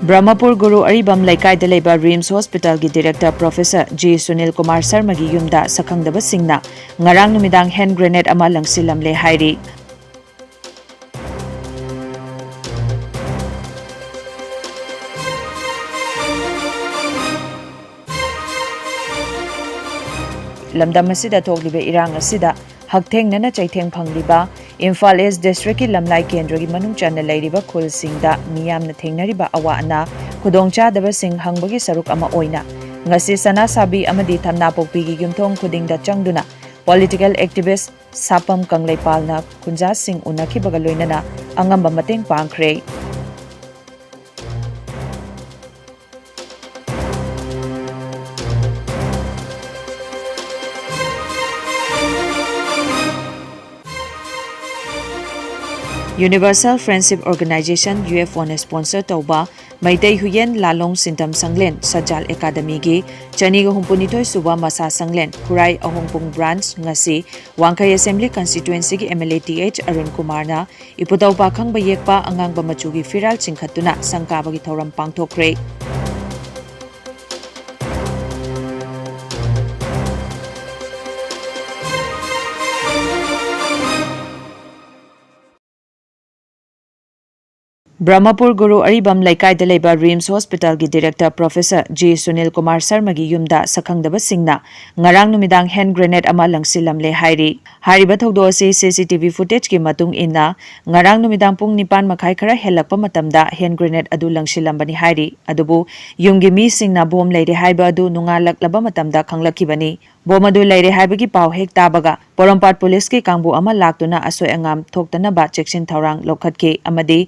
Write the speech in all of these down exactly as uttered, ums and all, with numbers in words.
ꯕ꯭ꯔꯍꯃꯄꯨꯔ ꯒꯨꯔꯨ ꯑꯔꯤꯕꯝ ꯂꯩꯀꯥꯏꯗ ꯂꯩꯕ ꯔꯤꯝꯁ ꯍꯣꯁꯄꯤꯇꯥꯜꯒꯤ director professor G Sunil Kumar ꯁꯔꯃꯒꯤ ꯌꯨꯝꯗ ꯁꯛꯈꯪꯗꯕꯁꯤꯡꯅ ꯉꯔꯥꯡ ꯅꯨꯃꯤꯗꯥꯡ ꯍꯦꯟ ꯒ꯭ꯔꯦꯅꯦꯗ ꯑꯃ ꯂꯪꯁꯤꯜꯂꯝꯂꯦ ꯍꯥꯏꯔꯤ꯫ ꯂꯝꯗꯝ ꯑꯁꯤꯗ ꯊꯣꯛꯂꯤꯕ ꯏꯔꯥꯡ ꯑꯁꯤꯗ ꯍꯛꯊꯦꯡꯅꯅ ꯆꯩꯊꯦꯡ ꯐꯪꯂꯤꯕ ꯏꯝꯐꯥꯜ ꯏꯁ ꯗꯤꯁꯇ꯭ꯔꯤꯛꯀꯤ ꯂꯝꯂꯥꯏ ꯀꯦꯟꯗ꯭ꯔꯒꯤ ꯃꯅꯨꯡ ꯆꯟꯅ ꯂꯩꯔꯤꯕ ꯈꯨꯜꯁꯤꯡꯗ ꯃꯤꯌꯥꯝꯅ ꯊꯦꯡꯅꯔꯤꯕ ꯑꯋꯥ ꯑꯅꯥ, ꯈꯨꯗꯣꯡꯆꯥꯗꯕꯁꯤꯡ ꯍꯪꯕꯒꯤ ꯁꯔꯨꯛ ꯑꯃ ꯑꯣꯏꯅ ꯉꯁꯤ ꯁꯅꯥꯁꯥꯕꯤ ꯑꯃꯗꯤ ꯊꯝꯅꯥꯄꯣꯛꯄꯤꯒꯤ ꯌꯨꯝꯊꯣꯡ ꯈꯨꯗꯤꯡꯗ ꯆꯪꯗꯨꯅ ꯄꯣꯂꯤꯇꯤꯀꯦꯜ ꯑꯦꯛꯇꯤꯚꯤꯁ ꯁꯥꯄꯝ ꯀꯪꯂꯩꯄꯥꯜꯅ ꯈꯨꯟꯖꯥꯁꯤꯡ ꯎꯅꯈꯤꯕꯒ ꯂꯣꯏꯅꯅ ꯑꯉꯝꯕ ꯃꯇꯦꯡ ꯄꯥꯡꯈ꯭ꯔꯦ꯫ Universal Friendship Organization, UFOꯅ sponsor ꯇꯧꯕ ꯃꯩꯇꯩ ꯍꯨꯌꯦꯟ ꯂꯥꯂꯣꯡ ꯁꯤꯟꯊꯝ ꯁꯪꯂꯦꯟ ꯁꯖꯥꯜ ꯑꯦꯀꯥꯗꯃꯤꯒꯤ ꯆꯅꯤꯒ ꯍꯨꯝꯐꯨꯅꯤꯊꯣꯏ ꯁꯨꯕ ꯃꯁꯥ ꯁꯪꯂꯦꯟ ꯈꯨꯔꯥꯏ ꯑꯍꯣꯡꯄꯨꯡ branch ꯉꯁꯤ Wangkhei Assembly Constituencyꯒꯤ MLA th Arun ꯀꯨꯃꯥꯔꯅ ꯏꯄꯨꯗꯧ ꯄꯥꯈꯪꯕ ꯌꯦꯛꯄ ꯑꯉꯥꯡꯕ ꯃꯆꯨꯒꯤ ꯐꯤꯔꯥꯜ ꯆꯤꯡꯈꯠꯇꯨꯅ ꯁꯪ ꯀꯥꯕꯒꯤ ꯊꯧꯔꯝ ꯄꯥꯡꯊꯣꯛꯈ꯭ꯔꯦ꯫ ꯕ꯭ꯔꯍꯃꯄꯨꯔ ꯒꯨꯔꯨ ꯑꯔꯤꯕꯝ ꯂꯩꯀꯥꯏꯗ ꯂꯩꯕ ꯔꯤꯝꯁ ꯍꯣꯁꯄꯤꯇꯥꯜꯒꯤ director professor G Sunil Kumar ꯁꯔꯃꯒꯤ ꯌꯨꯝꯗ ꯁꯛꯈꯪꯗꯕꯁꯤꯡꯅ ꯉꯔꯥꯡ ꯅꯨꯃꯤꯗꯥꯡ ꯍꯦꯟ ꯒ꯭ꯔꯦꯅꯦꯗ ꯑꯃ ꯂꯪꯁꯤꯜꯂꯝꯂꯦ ꯍꯥꯏꯔꯤ꯫ ꯍꯥꯏꯔꯤꯕ ꯊꯧꯗꯣꯛ ꯑꯁꯤ CCTV footageꯀꯤ ꯃꯇꯨꯡ ꯏꯟꯅ ꯉꯔꯥꯡ ꯅꯨꯃꯤꯗꯥꯡ ꯄꯨꯡ ꯅꯤꯄꯥꯟ ꯃꯈꯥꯏ ꯈꯔ ꯍꯦꯜꯂꯛꯄ ꯃꯇꯝꯗ ꯍꯦꯟ ꯒ꯭ꯔꯦꯅꯦꯗ ꯑꯗꯨ ꯂꯪꯁꯤꯜꯂꯝꯕꯅꯤ ꯍꯥꯏꯔꯤ꯫ ꯑꯗꯨꯕꯨ ꯌꯨꯝꯒꯤ ꯃꯤꯁꯤꯡꯅ ꯕꯣꯝ ꯂꯩꯔꯦ ꯍꯥꯏꯕ ꯑꯗꯨ ꯅꯣꯡꯉꯥꯜꯂꯛꯂꯕ ꯃꯇꯝꯗ ꯈꯪꯂꯛꯈꯤꯕꯅꯤ꯫ ꯕꯣꯝ ꯑꯗꯨ ꯂꯩꯔꯦ ꯍꯥꯏꯕꯒꯤ ꯄꯥꯎ ꯍꯦꯛ ꯇꯥꯕꯒ ꯄꯣꯔꯣꯝꯄꯥꯠ ꯄꯨꯂꯤꯁꯀꯤ ꯀꯥꯡꯕꯨ ꯑꯃ ꯂꯥꯛꯇꯨꯅ ꯑꯁꯣꯏ ꯑꯉꯥꯝ ꯊꯣꯛꯇꯅꯕ ꯆꯦꯛꯁꯤꯟ ꯊꯧꯔꯥꯡ ꯂꯧꯈꯠꯈꯤ ꯑꯃꯗꯤ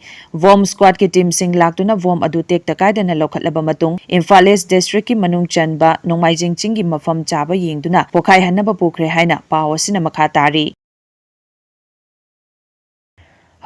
ꯕꯣꯝ squadꯀꯤ teamꯁꯤꯡ ꯂꯥꯛꯇꯨꯅ ꯕꯣꯝ ꯑꯗꯨ ꯇꯦꯛꯇ ꯀꯥꯏꯗꯅ ꯂꯧꯈꯠꯂꯕ ꯃꯇꯨꯡ ꯏꯝꯐꯥꯜ ꯏꯁ ꯗꯤꯁꯇ꯭ꯔꯤꯛꯀꯤ ꯃꯅꯨꯡ ꯆꯟꯕ ꯅꯣꯡꯃꯥꯏꯖꯤꯡ ꯆꯤꯡꯒꯤ ꯃꯐꯝ ꯆꯥꯕ ꯌꯦꯡꯗꯨꯅ ꯄꯣꯈꯥꯏꯍꯟꯅꯕ ꯄꯨꯈ꯭ꯔꯦ ꯍꯥꯏꯅ ꯄꯥꯎ ꯑꯁꯤꯅ ꯃꯈꯥ ꯇꯥꯔꯤ꯫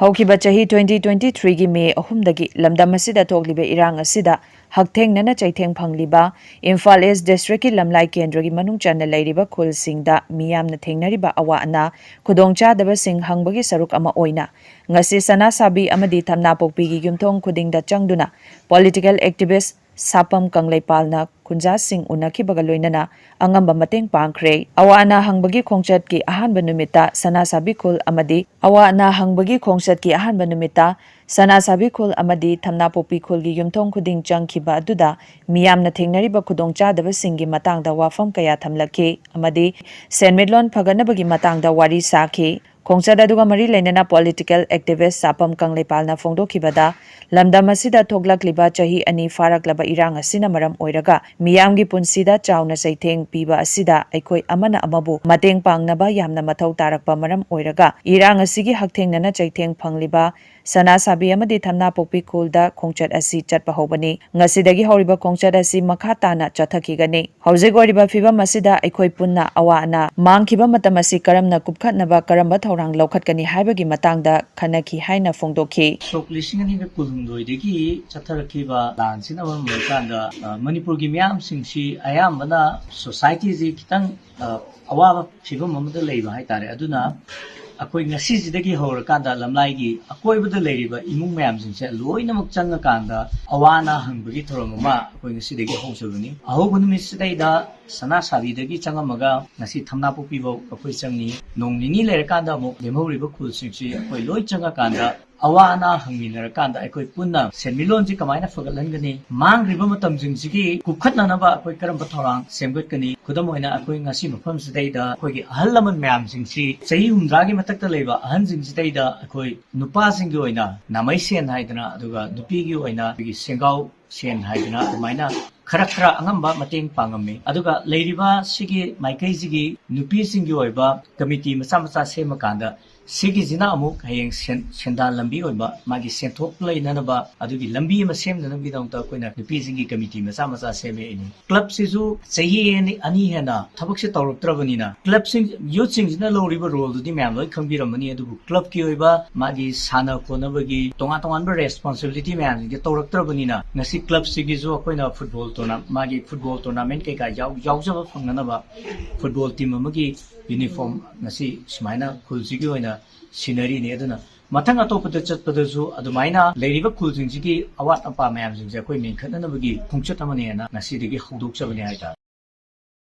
ꯍꯧꯈꯤꯕ ꯆꯍꯤ twenty twenty-threeꯒꯤ May ꯑꯍꯨꯝꯗꯒꯤ ꯂꯝꯗꯝ ꯑꯁꯤꯗ ꯊꯣꯛꯂꯤꯕ ꯏꯔꯥꯡ ꯑꯁꯤꯗ ꯍꯛꯊꯦꯡꯅꯅ ꯆꯩꯊꯦꯡ ꯐꯪꯂꯤꯕ ꯏꯝꯐꯥꯜ ꯏꯁ ꯗꯤꯁꯇ꯭ꯔꯤꯛꯀꯤ ꯂꯝꯂꯥꯏ ꯀꯦꯟꯗ꯭ꯔꯒꯤ ꯃꯅꯨꯡ ꯆꯟꯅ ꯂꯩꯔꯤꯕ ꯈꯨꯜꯁꯤꯡꯗ ꯃꯤꯌꯥꯝꯅ ꯊꯦꯡꯅꯔꯤꯕ ꯑꯋꯥ ꯑꯅꯥ ꯈꯨꯗꯣꯡꯆꯥꯗꯕꯁꯤꯡ ꯍꯪꯕꯒꯤ ꯁꯔꯨꯛ ꯑꯃ ꯑꯣꯏꯅ ꯉꯁꯤ ꯁꯅꯥꯁꯥꯕꯤ ꯑꯃꯗꯤ ꯊꯝꯅꯥꯄꯣꯛꯄꯤꯒꯤ ꯌꯨꯝꯊꯣꯡ ꯈꯨꯗꯤꯡꯗ ꯆꯪꯗꯨꯅ political activist ꯁꯥꯄꯝ ꯀꯪꯂꯩꯄꯥꯜꯅ ꯈꯨꯟꯖꯥꯁꯤꯡ ꯎꯅꯈꯤꯕꯒ ꯂꯣꯏꯅꯅ ꯑꯉꯝꯕ ꯃꯇꯦꯡ ꯄꯥꯡꯈ꯭ꯔꯦ꯫ ꯑꯋꯥ ꯑꯅꯥ ꯍꯪꯕꯒꯤ ꯈꯣꯡꯆꯠꯀꯤ ꯑꯍꯥꯟꯕ ꯅꯨꯃꯤꯠꯇ ꯁꯅꯥꯁꯥꯕꯤ ꯈꯨꯜ ꯑꯃꯗꯤ ꯑꯋꯥ ꯑꯅꯥ ꯍꯪꯕꯒꯤ ꯈꯣꯡꯆꯠꯀꯤ ꯑꯍꯥꯟꯕ ꯅꯨꯃꯤꯠꯇ ꯁꯅꯥꯁꯥꯕꯤ ꯈꯨꯜ ꯑꯃꯗꯤ ꯊꯝꯅꯥꯄꯣꯛꯄꯤ ꯈꯨꯜꯒꯤ ꯌꯨꯝꯊꯣꯡ ꯈꯨꯗꯤꯡ ꯆꯪꯈꯤꯕ ꯑꯗꯨꯗ ꯃꯤꯌꯥꯝꯅ ꯊꯦꯡꯅꯔꯤꯕ ꯈꯨꯗꯣꯡꯆꯥꯗꯕꯁꯤꯡꯒꯤ ꯃꯇꯥꯡꯗ ꯋꯥꯐꯝ ꯀꯌꯥ ꯊꯝꯂꯛꯈꯤ ꯑꯃꯗꯤ ꯁꯦꯟꯃꯤꯠꯂꯣꯟ ꯐꯒꯠꯅꯕꯒꯤ ꯃꯇꯥꯡꯗ ꯋꯥꯔꯤ ꯁꯥꯈꯤ꯫ ꯈꯣꯡꯆꯠ ꯑꯗꯨꯒ ꯃꯔꯤ ꯂꯩꯅꯅ political activist ꯁꯥꯄꯝ ꯀꯪꯂꯩꯄꯥꯜꯅ ꯐꯣꯡꯗꯣꯛꯈꯤꯕꯗ, ꯂꯝꯗꯝ ꯑꯁꯤꯗ ꯊꯣꯛꯂꯛꯂꯤꯕ ꯆꯍꯤ ꯑꯅꯤ ꯐꯥꯔꯛꯂꯕ ꯏꯔꯥꯡ ꯑꯁꯤꯅ ꯃꯔꯝ ꯑꯣꯏꯔꯒ ꯃꯤꯌꯥꯝꯒꯤ ꯄꯨꯟꯁꯤꯗ ꯆꯥꯎꯅ ꯆꯩꯊꯦꯡ ꯄꯤꯕ ꯑꯁꯤꯗ ꯑꯩꯈꯣꯏ ꯑꯃꯅ ꯑꯃꯕꯨ ꯃꯇꯦꯡ ꯄꯥꯡꯅꯕ ꯌꯥꯝꯅ ꯃꯊꯧ ꯇꯥꯔꯛꯄ ꯃꯔꯝ ꯑꯣꯏꯔꯒ ꯏꯔꯥꯡ ꯑꯁꯤꯒꯤ ꯍꯛꯊꯦꯡꯅꯅ ꯆꯩꯊꯦꯡ ꯐꯪꯂꯤꯕ ꯁꯅꯥꯁꯥꯕꯤ ꯑꯃꯗꯤ ꯊꯝꯅꯥꯄꯣꯛꯄꯤ ꯈꯨꯜꯗ ꯈꯣꯡꯆꯠ ꯑꯁꯤ ꯆꯠꯄ ꯍꯧꯕꯅꯤ꯫ ꯉꯁꯤꯗꯒꯤ ꯍꯧꯔꯤꯕ ꯈꯣꯡꯆꯠ ꯑꯁꯤ ꯃꯈꯥ ꯇꯥꯅ ꯆꯠꯊꯈꯤꯒꯅꯤ꯫ ꯍꯧꯖꯤꯛ ꯑꯣꯏꯔꯤꯕ ꯐꯤꯕꯝ ꯑꯁꯤꯗ ꯑꯩꯈꯣꯏ ꯄꯨꯟꯅ ꯑꯋꯥ ꯑꯅꯥ ꯃꯥꯡꯈꯤꯕ ꯃꯇꯝ ꯑꯁꯤ ꯀꯔꯝꯅ ꯀꯨꯞꯈꯠꯅꯕ ꯀꯔꯝꯕ ꯊꯧꯔꯥꯡ ꯂꯧꯈꯠꯀꯅꯤ ꯍꯥꯏꯕꯒꯤ ꯃꯇꯥꯡꯗ ꯈꯟꯅꯈꯤ ꯍꯥꯏꯅ ꯐꯣꯡꯗꯣꯛꯈꯤ꯫ ꯁꯣꯛ ꯂꯤꯁꯤꯡ ꯑꯅꯤꯒ ꯀꯨꯟꯍꯨꯝꯗꯣꯏꯗꯒꯤ ꯆꯠꯊꯔꯛꯈꯤꯕ ꯂꯥꯟꯁꯤꯅ ꯃꯔꯝ ꯑꯣꯏꯔꯀꯥꯟꯗ, ꯑ, ꯃꯅꯤꯄꯨꯔꯒꯤ ꯃꯤꯌꯥꯝꯁꯤꯡꯁꯤ ꯑꯌꯥꯝꯕꯅ societyꯁꯤ ꯈꯤꯇꯪ, ꯑ, ꯑꯋꯥꯕ ꯐꯤꯕꯝ ꯑꯃꯗ ꯂꯩꯕ ꯍꯥꯏꯇꯥꯔꯦ꯫ ꯑꯗꯨꯅ ꯑꯩꯈꯣꯏ ꯉꯁꯤꯁꯤꯗꯒꯤ ꯍꯧꯔꯀꯥꯟꯗ ꯂꯝꯂꯥꯏꯒꯤ ꯑꯀꯣꯏꯕꯗ ꯂꯩꯔꯤꯕ ꯏꯃꯨꯡ ꯃꯌꯥꯝꯁꯤꯡꯁꯦ ꯂꯣꯏꯅꯃꯛ ꯆꯪꯉꯀꯥꯟꯗ ꯑꯋꯥ ꯑꯅꯥ ꯍꯪꯕꯒꯤ ꯊꯧꯔꯝ ꯑꯃ ꯑꯩꯈꯣꯏ ꯉꯁꯤꯗꯒꯤ ꯍꯧꯖꯕꯅꯤ꯫ ꯑꯍꯧꯕ ꯅꯨꯃꯤꯠꯁꯤꯗꯩꯗ ꯁꯅꯥꯁꯥꯕꯤꯗꯒꯤ ꯆꯪꯉꯝꯃꯒ ꯉꯁꯤ ꯊꯝꯅꯥꯄꯣꯛꯄꯤꯐꯧ ꯑꯩꯈꯣꯏ ꯆꯪꯉꯤ꯫ ꯅꯣꯡ ꯅꯤꯅꯤ ꯂꯩꯔꯀꯥꯟꯗ ꯑꯃꯨꯛ ꯂꯦꯝꯍꯧꯔꯤꯕ ꯈꯨꯜꯁꯤꯡꯁꯤ ꯑꯩꯈꯣꯏ ꯂꯣꯏ ꯆꯪꯉꯀꯥꯟꯗ ꯑꯋꯥ ꯑꯅꯥ ꯍꯪꯃꯤꯟꯅꯔꯀꯥꯟꯗ ꯑꯩꯈꯣꯏ ꯄꯨꯟꯅ ꯁꯦꯟꯃꯤꯠꯂꯣꯟꯁꯤ ꯀꯃꯥꯏꯅ ꯐꯒꯠꯍꯟꯒꯅꯤ, ꯃꯥꯡꯈ꯭ꯔꯤꯕ ꯃꯇꯝꯁꯤꯡꯁꯤꯒꯤ ꯀꯨꯞꯈꯠꯅꯅꯕ ꯑꯩꯈꯣꯏ ꯀꯔꯝꯕ ꯊꯧꯔꯥꯡ ꯁꯦꯝꯒꯠꯀꯅꯤ? ꯈꯨꯗꯝ ꯑꯣꯏꯅ ꯑꯩꯈꯣꯏ ꯉꯁꯤ ꯃꯐꯝꯁꯤꯗꯩꯗ ꯑꯩꯈꯣꯏꯒꯤ ꯑꯍꯜ ꯂꯃꯟ ꯃꯌꯥꯝꯁꯤꯡꯁꯤ, ꯆꯍꯤ ꯍꯨꯝꯗ꯭ꯔꯥꯒꯤ ꯃꯊꯛꯇ ꯂꯩꯕ ꯑꯍꯟꯁꯤꯡꯁꯤꯗꯩꯗ ꯑꯩꯈꯣꯏ ꯅꯨꯄꯥꯁꯤꯡꯒꯤ ꯑꯣꯏꯅ ꯅꯥꯃꯩ ꯁꯦꯟ ꯍꯥꯏꯗꯅ, ꯑꯗꯨꯒ ꯅꯨꯄꯤꯒꯤ ꯑꯣꯏꯅ ꯑꯩꯈꯣꯏꯒꯤ ꯁꯦꯡꯒꯥꯎ ꯁꯦꯟ ꯍꯥꯏꯗꯅ ꯑꯗꯨꯃꯥꯏꯅ ꯈꯔ ꯈꯔ ꯑꯉꯝꯕ ꯃꯇꯦꯡ ꯄꯥꯡꯉꯝꯃꯤ꯫ ꯑꯗꯨꯒ ꯂꯩꯔꯤꯕ ꯁꯤꯒꯤ ꯃꯥꯏꯀꯩꯁꯤꯒꯤ ꯅꯨꯄꯤꯁꯤꯡꯒꯤ ꯑꯣꯏꯕ ꯀꯃꯤꯇꯤ ꯃꯆꯥ ꯃꯆꯥ ꯁꯦꯝꯃꯀꯥꯟꯗ ꯁꯤꯒꯤꯁꯤꯅ ꯑꯃꯨꯛ ꯍꯌꯦꯡ ꯁꯦꯟ-, ꯁꯦꯟꯗꯥꯟ ꯂꯝꯕꯤ ꯑꯣꯏꯕ, ꯃꯥꯒꯤ ꯁꯦꯟꯊꯣꯛ ꯂꯩꯅꯅꯕ, ꯑꯗꯨꯒꯤ ꯂꯝꯕꯤ ꯑꯃ ꯁꯦꯝꯅꯅꯕꯒꯤꯗꯃꯛꯇ ꯑꯩꯈꯣꯏꯅ ꯅꯨꯄꯤꯁꯤꯡꯒꯤ ꯀꯃꯤꯇꯤ ꯃꯆꯥ ꯃꯆꯥ ꯁꯦꯝꯃꯛꯏꯅꯤ꯫ ꯀ꯭ꯂꯕꯁꯤꯁꯨ ꯆꯍꯤ ꯑꯅꯤ, ꯑꯅꯤ ꯍꯦꯟꯅ ꯊꯕꯛꯁꯦ ꯇꯧꯔꯛꯇ꯭ꯔꯕꯅꯤꯅ, ꯀ꯭ꯂꯕꯁꯤꯡ, ꯌꯨꯠꯁꯤꯡꯁꯤꯅ ꯂꯧꯔꯤꯕ ꯔꯣꯜꯗꯨꯗꯤ ꯃꯌꯥꯝ ꯂꯣꯏ ꯈꯪꯕꯤꯔꯝꯃꯅꯤ꯫ ꯑꯗꯨꯕꯨ ꯀ꯭ꯂꯕꯀꯤ ꯑꯣꯏꯕ ꯃꯥꯒꯤ ꯁꯥꯟꯅ ꯈꯣꯠꯅꯕꯒꯤ ꯇꯣꯉꯥꯟ ꯇꯣꯉꯥꯟꯕ ꯔꯦꯁꯄꯣꯟꯁꯤꯕꯤꯂꯤꯇꯤ ꯃꯌꯥꯝꯁꯤꯡꯁꯦ ꯇꯧꯔꯛꯇ꯭ꯔꯕꯅꯤꯅ, ꯉꯁꯤ ꯀ꯭ꯂꯕꯁꯤꯒꯤꯁꯨ ꯑꯩꯈꯣꯏꯅ ꯐꯨꯠꯕꯣꯜ ꯇꯣꯔꯅꯥ-, ꯃꯥꯒꯤ ꯐꯨꯠꯕꯣꯜ ꯇꯣꯔꯅꯥꯃꯦꯟ ꯀꯩꯀꯥ ꯌꯥꯎ-, ꯌꯥꯎꯖꯕ ꯐꯪꯅꯅꯕ ꯐꯨꯠꯕꯣꯜ ꯇꯤꯝ ꯑꯃꯒꯤ ꯌꯨꯅꯤꯐꯣꯔꯝ ꯉꯁꯤ ꯁꯨꯃꯥꯏꯅ ꯈꯨꯜꯁꯤꯒꯤ ꯑꯣꯏꯅ ꯁꯤꯟꯅꯔꯤꯅꯤ꯫ ꯑꯗꯨꯅ ꯃꯊꯪ ꯑꯇꯣꯞꯄꯗ ꯆꯠꯄꯗꯁꯨ ꯑꯗꯨꯃꯥꯏꯅ ꯂꯩꯔꯤꯕ ꯈꯨꯜꯁꯤꯡꯁꯤꯒꯤ ꯑꯋꯥꯠ ꯑꯄꯥ ꯃꯌꯥꯝꯁꯤꯡꯁꯦ ꯑꯩꯈꯣꯏ ꯃꯦꯟꯈꯠꯅꯅꯕꯒꯤ ꯈꯣꯡꯆꯠ ꯑꯃꯅꯦꯅ ꯉꯁꯤꯗꯒꯤ ꯍꯧꯗꯣꯛꯆꯕꯅꯦ ꯍꯥꯏꯇꯥꯔꯦ꯫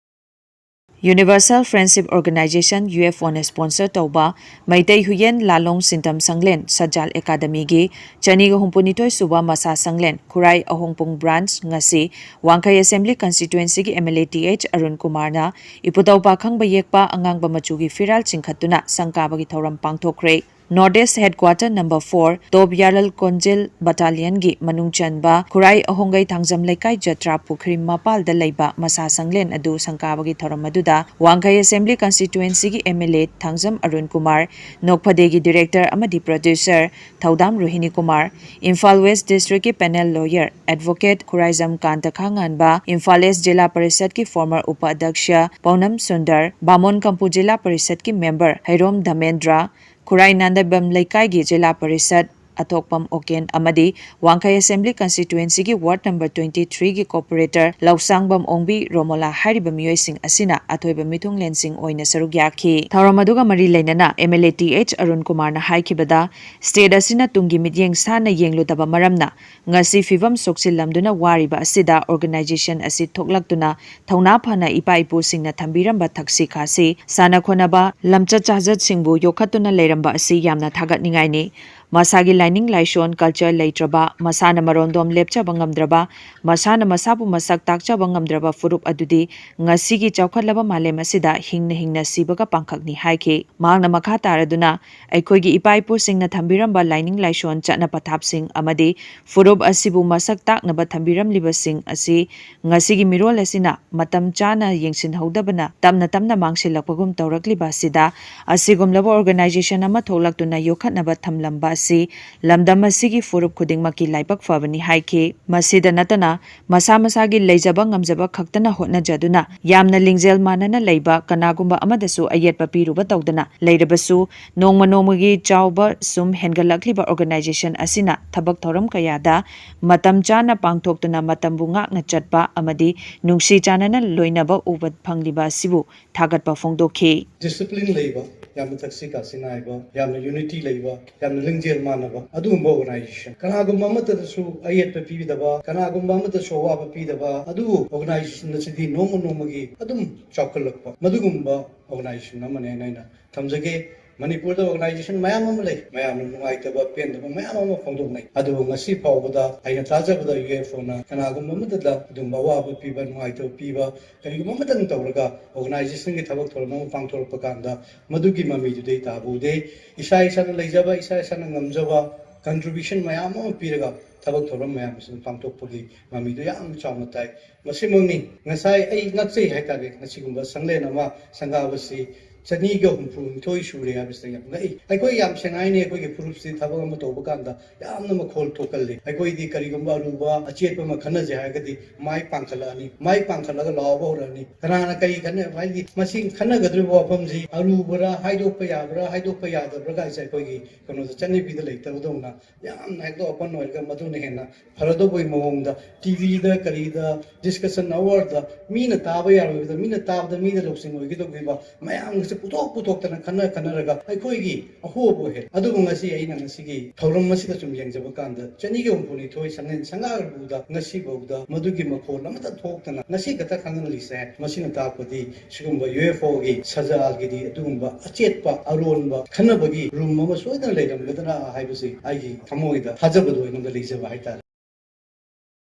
Universal Friendship Organization, U F O ꯅ sponsor ꯇꯧꯕ ꯃꯩꯇꯩ ꯍꯨꯏꯌꯦꯟ ꯂꯥꯂꯣꯡ ꯁꯤꯟꯇꯝ ꯁꯪꯂꯦꯟ ꯁꯠꯖꯥꯜ ꯑꯦꯀꯥꯗꯃꯤꯒꯤ ꯆꯅꯤꯒ ꯍꯨꯝꯐꯨꯅꯤꯊꯣꯏ ꯁꯨꯕ ꯃꯁꯥ ꯁꯪꯂꯦꯟ ꯈꯨꯔꯥꯏ ꯑꯍꯣꯡꯄꯨꯡ branch ꯉꯁꯤ ꯋꯥꯡꯈꯩ Assembly Constituency ꯒꯤ M L A T H Arun ꯀꯨꯃꯥꯔꯅ ꯏꯄꯨꯗꯧ ꯄꯥꯈꯪꯕ ꯌꯦꯛꯄ ꯑꯉꯥꯡꯕ ꯃꯆꯨꯒꯤ ꯐꯤꯔꯥꯜ ꯆꯤꯡꯈꯠꯇꯨꯅ ꯁꯪꯀꯥꯕꯒꯤ ꯊꯧꯔꯝ ꯄꯥꯡꯊꯣꯛꯈ꯭ꯔꯦ꯫ North East Headquarter number four, Top Yaral Konjel Battalion ꯒꯤ ꯃꯅꯨꯡ ꯆꯟꯕ ꯈꯨꯔꯥꯏ ꯑꯍꯣꯡꯒꯩ ꯊꯥꯡꯖꯝ ꯂꯩꯀꯥꯏ ꯖꯇ꯭ꯔꯥ ꯄꯨꯈ꯭ꯔꯤ ꯃꯄꯥꯜꯗ ꯂꯩꯕ ꯃꯁꯥ ꯁꯪꯂꯦꯟ ꯑꯗꯨ ꯁꯪꯀꯥꯕꯒꯤ ꯊꯧꯔꯝ ꯑꯗꯨꯗ ꯋꯥꯡꯈꯩ Assembly Constituency ꯒꯤ M L A Thangjam Arun Kumar, ꯅꯣꯛꯐꯗꯦꯒꯤ director ꯑꯃꯗꯤ producer ꯊꯧꯗꯥꯝ ꯔꯣꯍꯤꯅꯤ ꯀꯨꯃꯥꯔ, ꯏꯝꯐꯥꯜ West District ꯀꯤ panel lawyer, advocate Khuraijam ꯀꯥꯟꯇ ꯈꯥꯉꯥꯟꯕ, Imphal East ꯖꯤꯂꯥ ꯄꯔꯤꯁꯠꯀꯤ former ꯎꯄ ꯑꯗ꯭ꯌꯛꯁ ꯄꯧꯅꯝ ꯁꯨꯟꯗꯔ, ꯕꯥꯃꯣꯟ ꯀꯝꯄꯨ ꯖꯤꯂꯥ ꯄꯔꯤꯁꯠꯀꯤ member ꯍꯩꯔꯣꯝ ꯙꯃꯦꯟꯗ꯭ꯔ, ꯈꯨꯔꯥꯏ ꯅꯥꯟꯗꯥꯏꯕꯝ ꯂꯩꯀꯥꯏꯒꯤ ꯖꯤꯂꯥ ꯄꯔꯤꯁꯠ ꯑꯊꯣꯛꯄꯝ ꯑꯣꯀꯦꯟ ꯑꯃꯗꯤ ꯋꯥꯡꯈꯩ Assembly Constituency ꯒꯤ Ward number twenty three ꯒꯤ corporator ꯂꯧꯁꯥꯡꯕꯝ ꯑꯣꯡꯕꯤ ꯔꯣꯃꯣꯂꯥ ꯍꯥꯏꯔꯤꯕ ꯃꯤꯑꯣꯏꯁꯤꯡ ꯑꯁꯤꯅ ꯑꯊꯣꯏꯕ ꯃꯤꯊꯨꯡꯂꯦꯟꯁꯤꯡ ꯑꯣꯏꯅ ꯁꯔꯨꯛ ꯌꯥꯈꯤ꯫ ꯊꯧꯔꯝ ꯑꯗꯨꯒ ꯃꯔꯤ ꯂꯩꯅꯅ M L A T H Arun ꯀꯨꯃꯥꯔꯅ ꯍꯥꯏꯈꯤꯕꯗ, state ꯑꯁꯤꯅ ꯇꯨꯡꯒꯤ ꯃꯤꯠꯌꯦꯡ ꯁꯥꯟꯅ ꯌꯦꯡꯂꯨꯗꯕ ꯃꯔꯝꯅ ꯉꯁꯤ ꯐꯤꯚꯝ ꯁꯣꯛꯆꯤꯜꯂꯝꯗꯨꯅ ꯋꯥꯔꯤꯕ ꯑꯁꯤꯗ organization ꯑꯁꯤ ꯊꯣꯛꯂꯛꯇꯨꯅ ꯊꯧꯅꯥ ꯐꯅ ꯏꯄꯥ ꯏꯄꯨꯁꯤꯡꯅ ꯊꯝꯕꯤꯔꯝꯕ ꯊꯛꯁꯤ ꯈꯥꯁꯤ, ꯁꯥꯟꯅ ꯈꯣꯠꯅꯕ, ꯂꯝꯆꯠ ꯁꯥꯖꯠꯁꯤꯡꯕꯨ ꯌꯣꯛꯈꯠꯇꯨꯅ ꯂꯩꯔꯝꯕ ꯑꯁꯤ ꯌꯥꯝꯅ ꯊꯥꯒꯠꯅꯤꯡꯉꯥꯏꯅꯤ꯫ ꯃꯁꯥꯒꯤ ꯂꯥꯏꯅꯤꯡ ꯂꯥꯏꯁꯣꯟ, culture ꯂꯩꯇ꯭ꯔꯕ, ꯃꯁꯥꯅ ꯃꯔꯣꯟꯗꯣꯝ ꯂꯦꯞꯆꯕ ꯉꯝꯗ꯭ꯔꯕ, ꯃꯁꯥꯅ ꯃꯁꯥꯕꯨ ꯃꯁꯛ ꯇꯥꯛꯆꯕ ꯉꯝꯗ꯭ꯔꯕ ꯐꯨꯔꯨꯞ ꯑꯗꯨꯗꯤ ꯉꯁꯤꯒꯤ ꯆꯥꯎꯈꯠꯂꯕ ꯃꯥꯂꯦꯝ ꯑꯁꯤꯗ ꯍꯤꯡꯅ ꯍꯤꯡꯅ ꯁꯤꯕꯒ ꯄꯥꯡꯈꯛꯅꯤ ꯍꯥꯏꯈꯤ꯫ ꯃꯍꯥꯛꯅ ꯃꯈꯥ ꯇꯥꯔꯗꯨꯅ, ꯑꯩꯈꯣꯏꯒꯤ ꯏꯄꯥ ꯏꯄꯨꯁꯤꯡꯅ ꯊꯝꯕꯤꯔꯝꯕ ꯂꯥꯏꯅꯤꯡ ꯂꯥꯏꯁꯣꯟ, ꯆꯠꯅ ꯄꯊꯥꯞꯁꯤꯡ ꯑꯃꯗꯤ ꯐꯨꯔꯨꯞ ꯑꯁꯤꯕꯨ ꯃꯁꯛ ꯇꯥꯛꯅꯕ ꯊꯝꯕꯤꯔꯝꯂꯤꯕꯁꯤꯡ ꯑꯁꯤ ꯉꯁꯤꯒꯤ ꯃꯤꯔꯣꯜ ꯑꯁꯤꯅ ꯃꯇꯝ ꯆꯥꯅ ꯌꯦꯡꯁꯤꯟꯍꯧꯗꯕꯅ ꯇꯞꯅ ꯇꯞꯅ ꯃꯥꯡꯁꯤꯜꯂꯛꯄꯒꯨꯝ ꯇꯧꯔꯛꯂꯤꯕ ꯑꯁꯤꯗ, ꯑꯁꯤꯒꯨꯝꯂꯕ organization ꯑꯃ ꯊꯣꯛꯂꯛꯇꯨꯅ ꯌꯣꯛꯈꯠꯅꯕ ꯊꯝꯂꯝꯕ ꯑꯁꯤ ꯂꯝꯗꯝ ꯑꯁꯤꯒꯤ ꯐꯨꯔꯨꯞ ꯈꯨꯗꯤꯡꯃꯛꯀꯤ ꯂꯥꯏꯕꯛ ꯐꯕꯅꯤ ꯍꯥꯏꯈꯤ꯫ ꯃꯁꯤꯗ ꯅꯠꯇꯅ, ꯃꯁꯥ ꯃꯁꯥꯒꯤ ꯂꯩꯖꯕ ꯉꯝꯖꯕ ꯈꯛꯇꯅ ꯍꯣꯠꯅꯖꯗꯨꯅ ꯌꯥꯝꯅ ꯂꯤꯡꯖꯦꯜ ꯃꯥꯟꯅꯅ ꯂꯩꯕ ꯀꯅꯥꯒꯨꯝꯕ ꯑꯃꯗꯁꯨ ꯑꯌꯦꯠꯄ ꯄꯤꯔꯨꯕ ꯇꯧꯗꯅ ꯂꯩꯔꯕꯁꯨ, ꯅꯣꯡꯃ ꯅꯣꯡꯃꯒꯤ ꯆꯥꯎꯕ ꯁꯨꯝ ꯍꯦꯟꯒꯠꯂꯛꯂꯤꯕ organization ꯑꯁꯤꯅ ꯊꯕꯛ ꯊꯧꯔꯝ ꯀꯌꯥꯗ ꯃꯇꯝ ꯆꯥꯅ ꯄꯥꯡꯊꯣꯛꯇꯨꯅ ꯃꯇꯝꯕꯨ ꯉꯥꯛꯅ ꯆꯠꯄ ꯑꯃꯗꯤ ꯅꯨꯡꯁꯤ ꯆꯥꯟꯅꯅ ꯂꯣꯏꯅꯕ ꯎꯕ ꯐꯪꯂꯤꯕ ꯑꯁꯤꯕꯨ ꯊꯥꯒꯠꯄ ꯐꯣꯡꯗꯣꯛꯈꯤ꯫ Discipline ꯂꯩꯕ, ꯌꯥꯝꯅ ꯊꯛꯁꯤ ꯈꯥꯁꯤ ꯅꯥꯏꯕ, ꯌꯥꯝꯅ unity ꯂꯩꯕ, ꯌꯥꯝꯅ ꯂꯤꯡꯖꯦꯜ ꯃꯥꯟꯅꯕ ꯑꯗꯨꯒꯨꯝꯕ organization, ꯀꯅꯥꯒꯨꯝꯕ ꯑꯃꯠꯇꯗꯁꯨ ꯑꯌꯦꯠꯄ ꯄꯤꯕꯤꯗꯕ, ꯀꯅꯥꯒꯨꯝꯕ ꯑꯃꯠꯇꯁꯨ ꯑꯋꯥꯕ ꯄꯤꯗꯕ, ꯑꯗꯨꯕꯨ organization ꯑꯁꯤꯗꯤ ꯅꯣꯡꯃ ꯅꯣꯡꯃꯒꯤ ꯑꯗꯨꯝ ꯆꯥꯎꯈꯠꯂꯛꯄ, ꯃꯗꯨꯒꯨꯝꯕ organization ꯑꯃꯅꯦꯅ ꯑꯩꯅ ꯊꯝꯖꯒꯦ꯫ ꯃꯅꯤꯄꯨꯔꯗ organization ꯃꯌꯥꯝ ꯑꯃ ꯂꯩ, ꯃꯌꯥꯝꯅ ꯅꯨꯡꯉꯥꯏꯇꯕ, ꯄꯦꯟꯗꯕ ꯃꯌꯥꯝ ꯑꯃ ꯐꯣꯡꯗꯣꯛꯅꯩ꯫ ꯑꯗꯨꯕꯨ ꯉꯁꯤ ꯐꯥꯎꯕꯗ ꯑꯩꯅ ꯇꯥꯖꯕꯗ UFOꯅ ꯀꯅꯥꯒꯨꯝꯕ ꯑꯃꯠꯇꯗ ꯑꯗꯨꯒꯨꯝꯕ ꯑꯋꯥꯕ ꯄꯤꯕ, ꯅꯨꯡꯉꯥꯏꯇꯕ ꯄꯤꯕ, ꯀꯔꯤꯒꯨꯝꯕ ꯑꯃꯠꯇꯪ ꯇꯧꯔꯒ organizationꯒꯤ ꯊꯕꯛ ꯊꯧꯔꯝ ꯑꯃ ꯄꯥꯡꯊꯣꯔꯛꯄ ꯀꯥꯟꯗ ꯃꯗꯨꯒꯤ ꯃꯃꯤꯗꯨꯗꯤ ꯇꯥꯕ ꯎꯗꯦ꯫ ꯏꯁꯥ ꯏꯁꯥꯅ ꯂꯩꯖꯕ, ꯏꯁꯥ ꯏꯁꯥꯅ ꯉꯝꯖꯕ contribution ꯃꯌꯥꯝ ꯑꯃ ꯄꯤꯔꯒ ꯊꯕꯛ ꯊꯧꯔꯝ ꯃꯌꯥꯝ ꯑꯁꯤ ꯄꯥꯡꯊꯣꯛꯄꯒꯤ ꯃꯃꯤꯗꯨ ꯌꯥꯝ ꯆꯥꯎꯅ ꯇꯥꯏ꯫ ꯃꯁꯤꯃꯛꯅꯤ ꯉꯁꯥꯏ ꯑꯩ ꯉꯛꯆꯩ ꯍꯥꯏꯇꯥꯔꯦ, ꯉꯁꯤꯒꯨꯝꯕ ꯁꯪꯂꯦꯟ ꯑꯃ ꯁꯪꯒꯥꯕꯁꯤ ꯆꯅꯤꯒ ꯍꯨꯝꯐꯨ ꯅꯤꯊꯣꯏ ꯁꯨꯔꯦ ꯍꯥꯏꯕꯁꯤꯗ ꯌꯥꯝ ꯉꯛꯏ꯫ ꯑꯩꯈꯣꯏ ꯌꯥꯝ ꯁꯦꯡꯅ ꯍꯥꯏꯅꯤ, ꯑꯩꯈꯣꯏꯒꯤ ꯐꯨꯔꯨꯞꯁꯤ ꯊꯕꯛ ꯑꯃ ꯇꯧꯕ ꯀꯥꯟꯗ ꯌꯥꯝꯅ ꯃꯈꯣꯜ ꯊꯣꯛꯀꯜꯂꯤ꯫ ꯑꯩꯈꯣꯏꯗꯤ ꯀꯔꯤꯒꯨꯝꯕ ꯑꯔꯨꯕ ꯑꯆꯦꯠꯄ ꯑꯃ ꯈꯟꯅꯁꯦ ꯍꯥꯏꯔꯒꯗꯤ ꯃꯥꯏ ꯄꯥꯡꯈꯠꯂꯛꯑꯅꯤ, ꯃꯥꯏ ꯄꯥꯡꯈꯠꯂꯒ ꯂꯥꯎꯕ ꯍꯧꯔꯛꯑꯅꯤ꯫ ꯀꯅꯥꯅ ꯀꯔꯤ ꯈꯟꯅ, ꯍꯥꯏꯗꯤ ꯃꯁꯤ ꯈꯟꯅꯒꯗꯧꯔꯤꯕ ꯋꯥꯐꯝꯁꯤ ꯑꯔꯨꯕꯔꯥ, ꯍꯥꯏꯗꯣꯛꯄ ꯌꯥꯕ꯭ꯔꯥ, ꯍꯥꯏꯗꯣꯛꯄ ꯌꯥꯗꯕ꯭ꯔꯥ ꯀꯥꯏꯁꯦ ꯑꯩꯈꯣꯏꯒꯤ ꯀꯩꯅꯣꯗ ꯆꯠꯅꯕꯤꯗ ꯂꯩꯇꯕꯗꯧꯅ ꯌꯥꯝꯅ ꯍꯦꯛꯇ open ꯑꯣꯏꯔꯒ ꯃꯗꯨꯅ ꯍꯦꯟꯅ ꯐꯔꯗꯧꯕꯒꯤ ꯃꯑꯣꯡꯗ TVꯗ ꯀꯔꯤꯗ discussion hourꯗ ꯃꯤꯅ ꯇꯥꯕ ꯌꯥꯔꯣꯏꯗꯕ, ꯃꯤꯅ ꯇꯥꯕꯗ ꯃꯤꯗ ꯂꯧꯁꯤꯡ ꯑꯣꯏꯒꯗꯧꯔꯤꯕ ꯃꯌꯥꯝꯒ ꯄꯨꯊꯣꯛ ꯄꯨꯊꯣꯛꯇꯅ ꯈꯟꯅ ꯈꯟꯅꯔꯒ ꯑꯩꯈꯣꯏꯒꯤ ꯑꯍꯣꯕ ꯑꯣꯏꯍꯜꯂꯤ꯫ ꯑꯗꯨꯕꯨ ꯉꯁꯤ ꯑꯩꯅ ꯉꯁꯤꯒꯤ ꯊꯧꯔꯝ ꯑꯁꯤꯗ ꯁꯨꯝ ꯌꯦꯡꯖꯕ ꯀꯥꯟꯗ, ꯆꯅꯤꯒ ꯍꯨꯝꯐꯨꯅꯤꯊꯣꯏ ꯁꯪꯂꯦꯟ ꯁꯪꯒꯥꯔꯕꯗ ꯉꯁꯤ ꯐꯥꯎꯗ ꯃꯗꯨꯒꯤ ꯃꯈꯣꯜ ꯑꯃꯠꯇ ꯊꯣꯛꯇꯅ ꯉꯁꯤ ꯈꯛꯇ ꯈꯪꯍꯜꯂꯤꯁꯦ, ꯃꯁꯤꯅ ꯇꯥꯛꯄꯗꯤ ꯁꯤꯒꯨꯝꯕ ꯌꯨ ꯑꯦꯐ ꯑꯣꯒꯤ ꯁꯖꯥꯜꯒꯤꯗꯤ ꯑꯗꯨꯒꯨꯝꯕ ꯑꯆꯦꯠꯄ ꯑꯔꯣꯟꯕ ꯈꯟꯅꯕꯒꯤ ꯔꯨꯝ ꯑꯃ ꯁꯣꯏꯗꯅ ꯂꯩꯔꯝꯒꯗ꯭ꯔꯥ ꯍꯥꯏꯕꯁꯤ ꯑꯩꯒꯤ ꯊꯃꯣꯏꯗ ꯊꯥꯖꯕꯗꯣ ꯑꯩꯉꯣꯟꯗ ꯂꯩꯖꯕ ꯍꯥꯏꯇꯥꯔꯦ꯫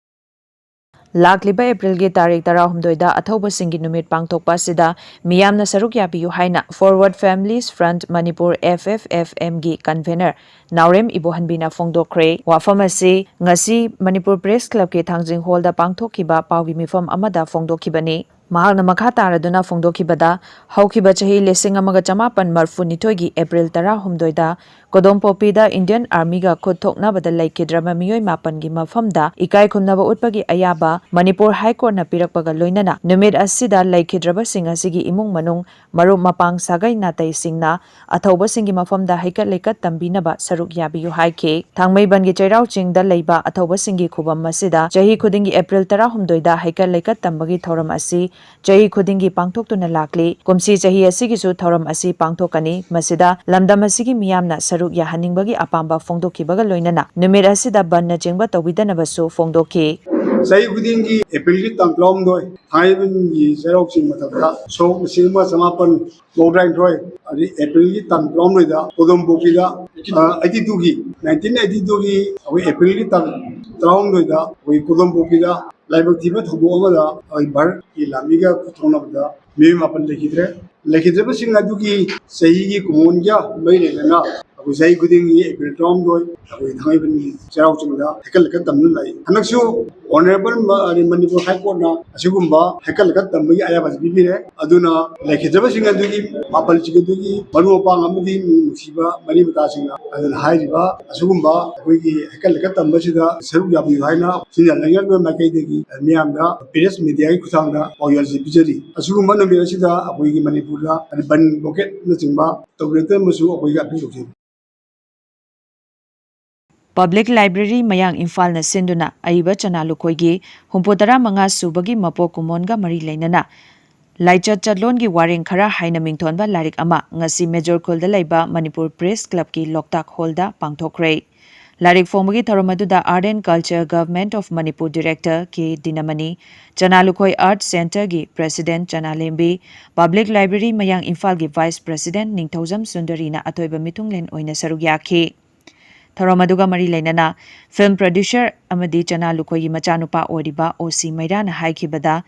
ꯂꯥꯛꯂꯤꯕ ꯑꯦꯄ꯭ꯔꯤꯜꯒꯤ ꯇꯥꯔꯤꯛ ꯇꯔꯥꯍꯨꯝꯗꯣꯏꯗ ꯑꯊꯧꯕꯁꯤꯡꯒꯤ ꯅꯨꯃꯤꯠ ꯄꯥꯡꯊꯣꯛꯄ ꯑꯁꯤꯗ ꯃꯤꯌꯥꯝꯅ ꯁꯔꯨꯛ ꯌꯥꯕꯤꯌꯨ ꯍꯥꯏꯅ Forward Families Front Manipur, F F F M, ꯒꯤ convener ꯅꯥꯎꯔꯦꯝ ꯏꯕꯣꯍꯟꯕꯤꯅ ꯐꯣꯡꯗꯣꯛꯈ꯭ꯔꯦ꯫ ꯋꯥꯐꯝ ꯑꯁꯤ ꯉꯁꯤ ꯃꯅꯤꯄꯨꯔ ꯄ꯭ꯔꯦꯁ ꯀ꯭ꯂꯕꯀꯤ ꯊꯥꯡꯖꯤꯡ ꯍꯣꯜꯗ ꯄꯥꯡꯊꯣꯛꯈꯤꯕ ꯄꯥꯎꯒꯤ ꯃꯤꯐꯝ ꯑꯃꯗ ꯐꯣꯡꯗꯣꯛꯈꯤꯕꯅꯤ꯫ ꯃꯍꯥꯛꯅ ꯃꯈꯥ ꯇꯥꯔꯗꯨꯅ ꯐꯣꯡꯗꯣꯛꯈꯤꯕꯗ, ꯍꯧꯈꯤꯕ ꯆꯍꯤ ꯂꯤꯁꯤꯡ ꯑꯃꯒ ꯆꯃꯥꯄꯟ ꯃꯔꯐꯨꯅꯤꯊꯣꯏꯒꯤ ꯑꯦꯄ꯭ꯔꯤꯜ ꯇꯔꯥꯍꯨꯝꯗꯣꯏꯗ ꯀꯣꯗꯣꯝꯄꯣꯄꯤꯗ Indian Armyꯒ ꯈꯨꯠ ꯊꯣꯛꯅꯕꯗ ꯂꯩꯈꯤꯗ꯭ꯔꯕ ꯃꯤꯑꯣꯏ ꯃꯥꯄꯟꯒꯤ ꯃꯐꯝꯗ ꯏꯀꯥꯏ ꯈꯨꯝꯅꯕ ꯎꯠꯄꯒꯤ ꯑꯌꯥꯕ ꯃꯅꯤꯄꯨꯔ ꯍꯥꯏ ꯀꯣꯔꯠꯅ ꯄꯤꯔꯛꯄꯒ ꯂꯣꯏꯅꯅ ꯅꯨꯃꯤꯠ ꯑꯁꯤꯗ ꯂꯩꯈꯤꯗ꯭ꯔꯕꯁꯤꯡ ꯑꯁꯤꯒꯤ ꯏꯃꯨꯡ ꯃꯅꯨꯡ, ꯃꯔꯨꯞ ꯃꯄꯥꯡ, ꯁꯥꯒꯩ ꯅꯥꯇꯩꯁꯤꯡꯅ ꯑꯊꯧꯕꯁꯤꯡꯒꯤ ꯃꯐꯝꯗ ꯍꯩꯀꯠ ꯂꯩꯀꯠ ꯇꯝꯕꯤꯅꯕ ꯁꯔꯨꯛ ꯌꯥꯕꯤꯌꯨ ꯍꯥꯏꯈꯤ꯫ ꯊꯥꯡꯃꯩꯕꯟꯒꯤ ꯆꯩꯔꯥꯎ ꯆꯤꯡꯗ ꯂꯩꯕ ꯑꯊꯧꯕꯁꯤꯡꯒꯤ ꯈꯨꯕꯝ ꯑꯁꯤꯗ ꯆꯍꯤ ꯈꯨꯗꯤꯡꯒꯤ ꯑꯦꯄ꯭ꯔꯤꯜ ꯇꯔꯥꯍꯨꯝꯗꯣꯏꯗ ꯍꯩꯀꯠ ꯂꯩꯀꯠ ꯇꯝꯕꯒꯤ ꯊꯧꯔꯝ ꯑꯁꯤ ꯆꯍꯤ ꯈꯨꯗꯤꯡꯒꯤ ꯄꯥꯡꯊꯣꯛꯇꯨꯅ ꯂꯥꯛꯂꯤ꯫ ꯀꯨꯝꯁꯤ ꯆꯍꯤ ꯑꯁꯤꯒꯤꯁꯨ ꯊꯧꯔꯝ ꯑꯁꯤ ꯄꯥꯡꯊꯣꯛꯀꯅꯤ꯫ ꯃꯁꯤꯗ ꯂꯝꯗꯝ ꯑꯁꯤꯒꯤ ꯃꯤꯌꯥꯝꯅ ꯁꯔꯨꯛ ꯌꯥꯍꯟꯅꯤꯡꯕꯒꯤ ꯑꯄꯥꯝꯕ ꯐꯣꯡꯗꯣꯛꯈꯤꯕꯒ ꯂꯣꯏꯅꯅ ꯅꯨꯃꯤꯠ ꯑꯁꯤꯗ ꯕꯟꯅꯆꯤꯡꯕ ꯇꯧꯕꯤꯗꯅꯕꯁꯨ ꯐꯣꯡꯗꯣꯛꯈꯤ꯫ ꯆꯍꯤ ꯈꯨꯗꯤꯡꯒꯤ ꯑꯦꯄ꯭ꯔꯤꯜꯒꯤ ꯇꯥꯡ ꯇꯔꯥꯍꯨꯝꯗꯣꯏ ꯊꯥꯡꯃꯩꯕꯟꯒꯤ ꯆꯩꯔꯥꯎ ꯆꯤꯡ ꯃꯊꯛꯇ ꯁꯣꯛ ꯂꯤꯁꯤꯡ ꯑꯃ ꯆꯃꯥꯄꯟ ꯃꯧꯗ꯭ꯔꯥꯅꯤꯊꯣꯏ, ꯑꯗꯩ ꯑꯦꯄ꯭ꯔꯤꯜꯒꯤ ꯇꯥꯡ ꯇꯔꯥꯍꯨꯝꯗꯣꯏꯗ ꯀꯣꯗꯣꯝꯄꯣꯛꯄꯤꯗ, ꯑ, eighty two ꯒꯤ, nineteen eighty two ꯒꯤ ꯑꯩꯈꯣꯏ ꯑꯦꯄ꯭ꯔꯤꯜꯒꯤ ꯇꯥꯡ ꯇꯔꯥꯍꯨꯝꯗꯣꯏꯗ ꯑꯩꯈꯣꯏ ꯀꯣꯗꯣꯝꯄꯣꯛꯄꯤꯗ ꯂꯥꯏꯕꯛ ꯊꯤꯕ ꯊꯧꯗꯣꯛ ꯑꯃꯗ ꯑꯩꯈꯣꯏ ꯚꯥꯔꯠꯀꯤ ꯂꯥꯟꯃꯤꯒ ꯈꯨꯠ ꯊꯣꯛꯅꯕꯗ ꯃꯤꯑꯣꯏ ꯃꯥꯄꯟ ꯂꯩꯈꯤꯗ꯭ꯔꯦ꯫ ꯂꯩꯈꯤꯗ꯭ꯔꯕꯁꯤꯡ ꯑꯗꯨꯒꯤ ꯆꯍꯤꯒꯤ ꯀꯨꯝꯑꯣꯟꯒ ꯃꯔꯤ ꯂꯩꯅꯅ ꯑꯩꯈꯣꯏ ꯆꯍꯤ ꯈꯨꯗꯤꯡꯒꯤ ꯑꯦꯄ꯭ꯔꯤꯜ ꯇꯔꯥꯍꯨꯝꯗꯣꯏ ꯑꯩꯈꯣꯏ ꯊꯥꯡꯃꯩꯕꯟꯒꯤ ꯆꯩꯔꯥꯎ ꯆꯤꯡꯗ ꯍꯩꯀꯠ ꯂꯩꯀꯠ ꯇꯝꯗꯨꯅ ꯂꯥꯛꯏ꯫ ꯍꯟꯗꯛꯁꯨ ꯑꯣꯅꯔꯦꯕꯜ ꯃ-, ꯃꯅꯤꯄꯨꯔ ꯍꯥꯏ ꯀꯣꯔꯠꯅ ꯑꯁꯤꯒꯨꯝꯕ ꯍꯩꯀꯠ ꯂꯩꯀꯠ ꯇꯝꯕꯒꯤ ꯑꯌꯥꯕ ꯑꯁꯤ ꯄꯤꯕꯤꯔꯦ꯫ ꯑꯗꯨꯅ ꯂꯩꯈꯤꯗ꯭ꯔꯕꯁꯤꯡ ꯑꯗꯨꯒꯤ ꯃꯥꯄꯜꯁꯤꯡ ꯑꯗꯨꯒꯤ ꯃꯔꯨꯞ ꯃꯄꯥꯡ ꯑꯃꯗꯤ ꯅꯨꯡꯁꯤꯕ ꯃꯔꯤ ꯃꯇꯥꯁꯤꯡꯅ ꯑꯗꯨꯅ ꯍꯥꯏꯔꯤꯕ ꯑꯁꯤꯒꯨꯝꯕ ꯑꯩꯈꯣꯏꯒꯤ ꯍꯩꯀꯠ ꯂꯩꯀꯠ ꯇꯝꯕꯁꯤꯗ ꯁꯔꯨꯛ ꯌꯥꯕꯤꯌꯨ ꯍꯥꯏꯅ ꯁꯤꯟꯖ ꯂꯩꯉꯥꯛꯂꯣꯏ ꯃꯥꯏꯀꯩꯗꯒꯤ ꯃꯤꯌꯥꯝꯗ ꯄ꯭ꯔꯦꯁ ꯃꯦꯗꯤꯌꯥꯒꯤ ꯈꯨꯠꯊꯥꯡꯗ ꯄꯥꯎꯖꯦꯜꯁꯤ ꯄꯤꯖꯔꯤ꯫ ꯑꯁꯤꯒꯨꯝꯕ ꯅꯨꯃꯤꯠ ꯑꯁꯤꯗ ꯑꯩꯈꯣꯏꯒꯤ ꯃꯅꯤꯄꯨꯔꯗ ꯕꯟ ꯕ꯭ꯂꯣꯀꯦꯠꯅꯆꯤꯡꯕ ꯇꯧꯕꯤꯔꯛꯇꯅꯕꯁꯨ ꯑꯩꯈꯣꯏꯒꯤ ꯑꯄꯤꯜ ꯇꯧꯖꯔꯤ꯫ Public Library ꯃꯌꯥꯡ ꯏꯝꯐꯥꯜꯅ ꯁꯤꯟꯗꯨꯅ ꯑꯏꯕ ꯆꯅꯥ ꯂꯨꯈꯣꯏꯒꯤ ꯍꯨꯝꯐꯨ ꯇꯔꯥ ꯃꯉꯥ ꯁꯨꯕꯒꯤ ꯃꯄꯣꯛ ꯀꯨꯝꯑꯣꯟꯒ ꯃꯔꯤ ꯂꯩꯅꯅ ꯂꯥꯏꯆꯠ ꯆꯠꯂꯣꯟꯒꯤ ꯋꯥꯔꯦꯡ ꯈꯔ ꯍꯥꯏꯅ ꯃꯤꯡꯊꯣꯟꯕ ꯂꯥꯏꯔꯤꯛ ꯑꯃ ꯉꯁꯤ ꯃꯦꯖꯣꯔ ꯈꯨꯜꯗ ꯂꯩꯕ ꯃꯅꯤꯄꯨꯔ ꯄ꯭ꯔꯦꯁ ꯀ꯭ꯂꯕꯀꯤ ꯂꯣꯛꯇꯥꯛ ꯍꯣꯜꯗ ꯄꯥꯡꯊꯣꯛꯈ꯭ꯔꯦ꯫ ꯂꯥꯏꯔꯤꯛ ꯐꯣꯡꯕꯒꯤ ꯊꯧꯔꯝ ꯑꯗꯨꯗ Art and Culture Government of Manipur Director K ꯗꯤꯅꯃꯅꯤ, ꯆꯅꯥ Lukhoi Art Centreꯒꯤ President ꯆꯅꯥꯂꯦꯝꯕꯤ, Public Library ꯃꯌꯥꯡ ꯏꯝꯐꯥꯜꯒꯤ Vice President ꯅꯤꯡꯊꯧꯖꯝ ꯁꯨꯟꯗꯔꯤꯅ ꯑꯊꯣꯏꯕ ꯃꯤꯊꯨꯡꯂꯦꯟ ꯑꯣꯏꯅ ꯁꯔꯨꯛ ꯌꯥꯈꯤ꯫ ꯊꯧꯔꯝ ꯑꯗꯨꯒ ꯃꯔꯤ ꯂꯩꯅꯅ film producer ꯑꯃꯗꯤ ꯆꯅꯥ ꯂꯨꯈꯣꯏꯒꯤ ꯃꯆꯥꯅꯨꯄꯥ ꯑꯣꯏꯔꯤꯕ ꯑꯣ ꯁꯤ ꯃꯩꯔꯥꯅ ꯍꯥꯏꯈꯤꯕꯗ,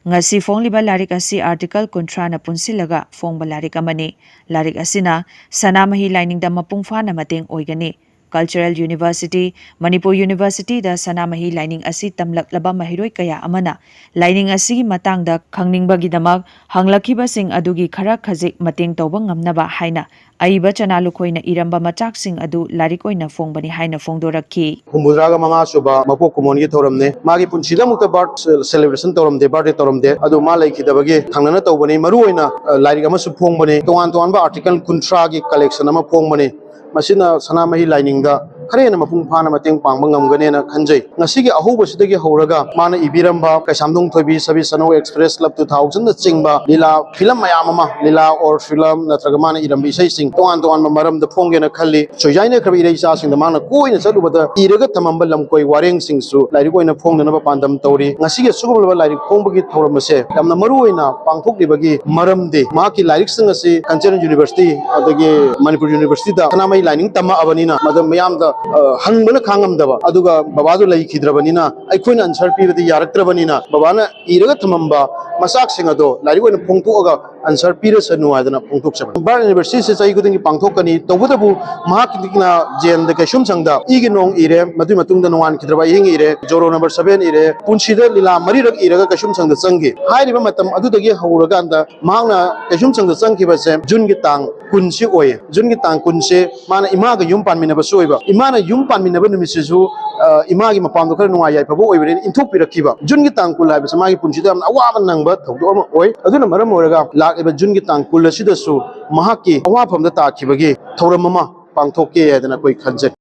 ꯉꯁꯤ ꯐꯣꯡꯂꯤꯕ ꯂꯥꯏꯔꯤꯛ ꯑꯁꯤ Article ꯀꯨꯟꯊ꯭ꯔꯥꯅ ꯄꯨꯟꯁꯤꯜꯂꯒ ꯐꯣꯡꯕ ꯂꯥꯏꯔꯤꯛ ꯑꯃꯅꯤ꯫ ꯂꯥꯏꯔꯤꯛ ꯑꯁꯤꯅ ꯁꯅꯥꯃꯍꯤ ꯂꯥꯏꯅꯤꯡꯗ ꯃꯄꯨꯡ ꯐꯥꯅ ꯃꯇꯦꯡ ꯑꯣꯏꯒꯅꯤ꯫ Cultural University, ꯃꯅꯤꯄꯨꯔ Universityꯗ ꯁꯅꯥꯃꯍꯤ ꯂꯥꯏꯅꯤꯡ ꯑꯁꯤ ꯇꯝꯂꯛꯂꯕ ꯃꯍꯩꯔꯣꯏ ꯀꯌꯥ ꯑꯃꯅ ꯂꯥꯏꯅꯤꯡ ꯑꯁꯤꯒꯤ ꯃꯇꯥꯡꯗ ꯈꯪꯅꯤꯡꯕꯒꯤꯗꯃꯛ ꯍꯪꯂꯛꯈꯤꯕꯁꯤꯡ ꯑꯗꯨꯒꯤ ꯈꯔ ꯈꯖꯤꯛ ꯃꯇꯦꯡ ꯇꯧꯕ ꯉꯝꯅꯕ ꯍꯥꯏꯅ ꯑꯏꯕ ꯆꯅꯥ ꯂꯨꯈꯣꯏꯅ ꯏꯔꯝꯕ ꯃꯆꯥꯛꯁꯤꯡ ꯑꯗꯨ ꯂꯥꯏꯔꯤꯛ ꯑꯣꯏꯅ ꯐꯣꯡꯕꯅꯤ ꯍꯥꯏꯅ ꯐꯣꯡꯗꯣꯔꯛꯈꯤ꯫ ꯍꯨꯝꯐꯨꯇꯔꯥꯒ ꯃꯉꯥ ꯁꯨꯕ ꯃꯄꯣꯛ ꯀꯨꯝꯑꯣꯟꯒꯤ ꯊꯧꯔꯝꯅꯤ꯫ ꯃꯥꯒꯤ ꯄꯨꯟꯁꯤꯗ ꯑꯃꯨꯛꯇ birth celebration ꯇꯧꯔꯝꯗꯦ, birthday ꯇꯧꯔꯝꯗꯦ꯫ ꯑꯗꯨ ꯃꯥ ꯂꯩꯈꯤꯗꯕꯒꯤ ꯊꯪꯅꯅ ꯇꯧꯕꯅꯤ꯫ ꯃꯔꯨ ꯑꯣꯏꯅ, ꯑ, ꯂꯥꯏꯔꯤꯛ ꯑꯃꯁꯨ ꯐꯣꯡꯕꯅꯤ꯫ ꯇꯣꯉꯥꯟ ꯇꯣꯉꯥꯟꯕ Article ꯀꯨꯟꯊ꯭ꯔꯥꯒꯤ collection ꯑꯃ ꯐꯣꯡꯕꯅꯤ꯫ ꯃꯁꯤꯅ ꯁꯅꯥꯃꯍꯤ ꯂꯥꯏꯅꯤꯡꯗ ꯈꯔ ꯍꯦꯟꯅ ꯃꯄꯨꯡ ꯐꯥꯅ ꯃꯇꯦꯡ ꯄꯥꯡꯕ ꯉꯝꯒꯅꯦꯅ ꯈꯟꯖꯩ꯫ ꯉꯁꯤꯒꯤ ꯑꯍꯧꯕꯁꯤꯗꯒꯤ ꯍꯧꯔꯒ ꯃꯥꯅ ꯏꯕꯤꯔꯝꯕ ꯀꯩꯁꯥꯝꯊꯣꯡ ꯊꯣꯏꯕꯤ, ꯁꯕꯤꯁ ꯁꯅꯧ, Express Club two thousandꯅꯆꯤꯡꯕ ꯂꯤꯂꯥ, film ꯃꯌꯥꯝ ꯑꯃ, ꯂꯤꯂꯥ or film ꯅꯠꯇ꯭ꯔꯒ ꯃꯥꯅ ꯏꯔꯝꯕ ꯏꯁꯩꯁꯤꯡ ꯇꯣꯉꯥꯟ ꯇꯣꯉꯥꯟꯕ ꯃꯔꯝꯗ ꯐꯣꯡꯒꯦꯅ ꯈꯜꯂꯤ꯫ ꯆꯣꯏꯖꯥꯏꯅꯈ꯭ꯔꯕ ꯏꯔꯩ ꯏꯆꯥꯁꯤꯡꯗ ꯃꯍꯥꯛꯅ ꯀꯣꯏꯅ ꯆꯠꯂꯨꯕꯗ ꯏꯔꯒ ꯊꯝꯃꯝꯕ ꯂꯝꯀꯣꯏ ꯋꯥꯔꯦꯡꯁꯤꯡꯁꯨ ꯂꯥꯏꯔꯤꯛ ꯑꯣꯏꯅ ꯐꯣꯡꯗꯅꯕ ꯄꯥꯟꯗꯝ ꯇꯧꯔꯤ꯫ ꯉꯁꯤꯒꯤ ꯑꯁꯤꯒꯨꯝꯂꯕ ꯂꯥꯏꯔꯤꯛ ꯐꯣꯡꯕꯒꯤ ꯊꯧꯔꯝ ꯑꯁꯦ ꯌꯥꯝꯅ ꯃꯔꯨ ꯑꯣꯏꯅ ꯄꯥꯡꯊꯣꯛꯂꯤꯕꯒꯤ ꯃꯔꯝꯗꯤ ꯃꯍꯥꯛꯀꯤ ꯂꯥꯏꯔꯤꯛꯁꯤꯡ ꯑꯁꯤ Confucian University ꯑꯗꯒꯤ ꯃꯅꯤꯄꯨꯔ Universityꯗ ꯁꯅꯥꯃꯍꯤ ꯂꯥꯏꯅꯤꯡ ꯇꯝꯃꯛꯑꯕꯅꯤꯅ ꯃꯗꯨ ꯃꯌꯥꯝꯗ, ꯑ, ꯍꯪꯕꯅ ꯈꯥꯡꯉꯝꯗꯕ, ꯑꯗꯨꯒ ꯕꯕꯥꯗꯨ ꯂꯩꯈꯤꯗ꯭ꯔꯕꯅꯤꯅ ꯑꯩꯈꯣꯏꯅ answer ꯄꯤꯕꯗꯤ ꯌꯥꯔꯛꯇ꯭ꯔꯕꯅꯤꯅ ꯕꯕꯥꯅ ꯏꯔꯒ ꯊꯝꯃꯝꯕ ꯃꯆꯥꯛꯁꯤꯡ ꯑꯗꯣ ꯂꯥꯏꯔꯤꯛ ꯑꯣꯏꯅ ꯐꯣꯡꯗꯣꯛꯑꯒ answer ꯄꯤꯔꯁꯅꯨ ꯍꯥꯏꯗꯅ ꯐꯣꯡꯗꯣꯛꯆꯕꯅꯤ꯫ Bard Universityꯁꯦ ꯆꯍꯤ ꯈꯨꯗꯤꯡꯒꯤ ꯄꯥꯡꯊꯣꯛꯀꯅꯤ꯫ ꯇꯧꯕꯇꯕꯨ ꯃꯍꯥꯛꯀꯤꯅ ꯖꯦꯟꯗ ꯀꯩꯁꯨꯝꯁꯪꯗ ꯏꯒꯤ ꯅꯣꯡ ꯏꯔꯦ, ꯃꯗꯨꯒꯤ ꯃꯇꯨꯡꯗ ꯅꯣꯡꯉꯥꯟꯈꯤꯗ꯭ꯔꯕ ꯑꯍꯤꯡ ꯏꯔꯦ, ꯖꯣꯔꯣ number seven ꯏꯔꯦ, ꯄꯨꯟꯁꯤꯗ ꯂꯤꯂꯥ ꯃꯔꯤꯔꯛ ꯏꯔꯒ ꯀꯩꯁꯨꯝꯁꯪꯗ ꯆꯪꯈꯤ꯫ ꯍꯥꯏꯔꯤꯕ ꯃꯇꯝ ꯑꯗꯨꯗꯒꯤ ꯍꯧꯔꯀꯥꯟꯗ ꯃꯍꯥꯛꯅ ꯀꯩꯁꯨꯝꯁꯪꯗ ꯆꯪꯈꯤꯕꯁꯦ ꯖꯨꯟꯒꯤ ꯇꯥꯡ ꯀꯨꯟꯁꯤ ꯑꯣꯏꯌꯦ꯫ ꯖꯨꯟꯒꯤ ꯇꯥꯡ ꯀꯨꯟꯁꯦ ꯃꯥꯅ ꯏꯃꯥꯒ ꯌꯨꯝ ꯄꯥꯟꯃꯤꯟꯅꯕꯁꯨ ꯑꯣꯏꯕ꯫ ꯏꯃꯥꯅ ꯌꯨꯝ ꯄꯥꯟꯃꯤꯟꯅꯕ ꯅꯨꯃꯤꯠꯁꯤꯁꯨ, ꯑ, ꯏꯃꯥꯒꯤ ꯃꯄꯥꯝꯗꯣ ꯈꯔ ꯅꯨꯡꯉꯥꯏ ꯌꯥꯏꯐꯕ ꯑꯣꯏꯕꯅꯤꯅ ꯏꯟꯊꯣꯛꯄꯤꯔꯛꯈꯤꯕ꯫ ꯖꯨꯟꯒꯤ ꯇꯥꯡ ꯀꯨꯟ ꯍꯥꯏꯕꯁꯦ ꯃꯥꯒꯤ ꯄꯨꯟꯁꯤꯗ ꯌꯥꯝꯅ ꯑꯋꯥꯕ ꯅꯪꯕ ꯊꯧꯗꯣꯛ ꯑꯃ ꯑꯣꯏ꯫ ꯑꯗꯨꯅ ꯃꯔꯝ ꯑꯣꯏꯔꯒ ꯂꯥꯛꯂꯤꯕ ꯖꯨꯟꯒꯤ ꯇꯥꯡ ꯀꯨꯟ ꯑꯁꯤꯗꯁꯨ ꯃꯍꯥꯛꯀꯤ ꯑꯋꯥꯐꯝꯗ ꯇꯥꯈꯤꯕꯒꯤ ꯊꯧꯔꯝ ꯑꯃ ꯄꯥꯡꯊꯣꯛꯀꯦ ꯍꯥꯏꯗꯅ ꯑꯩꯈꯣꯏ ꯈꯟꯖꯩ꯫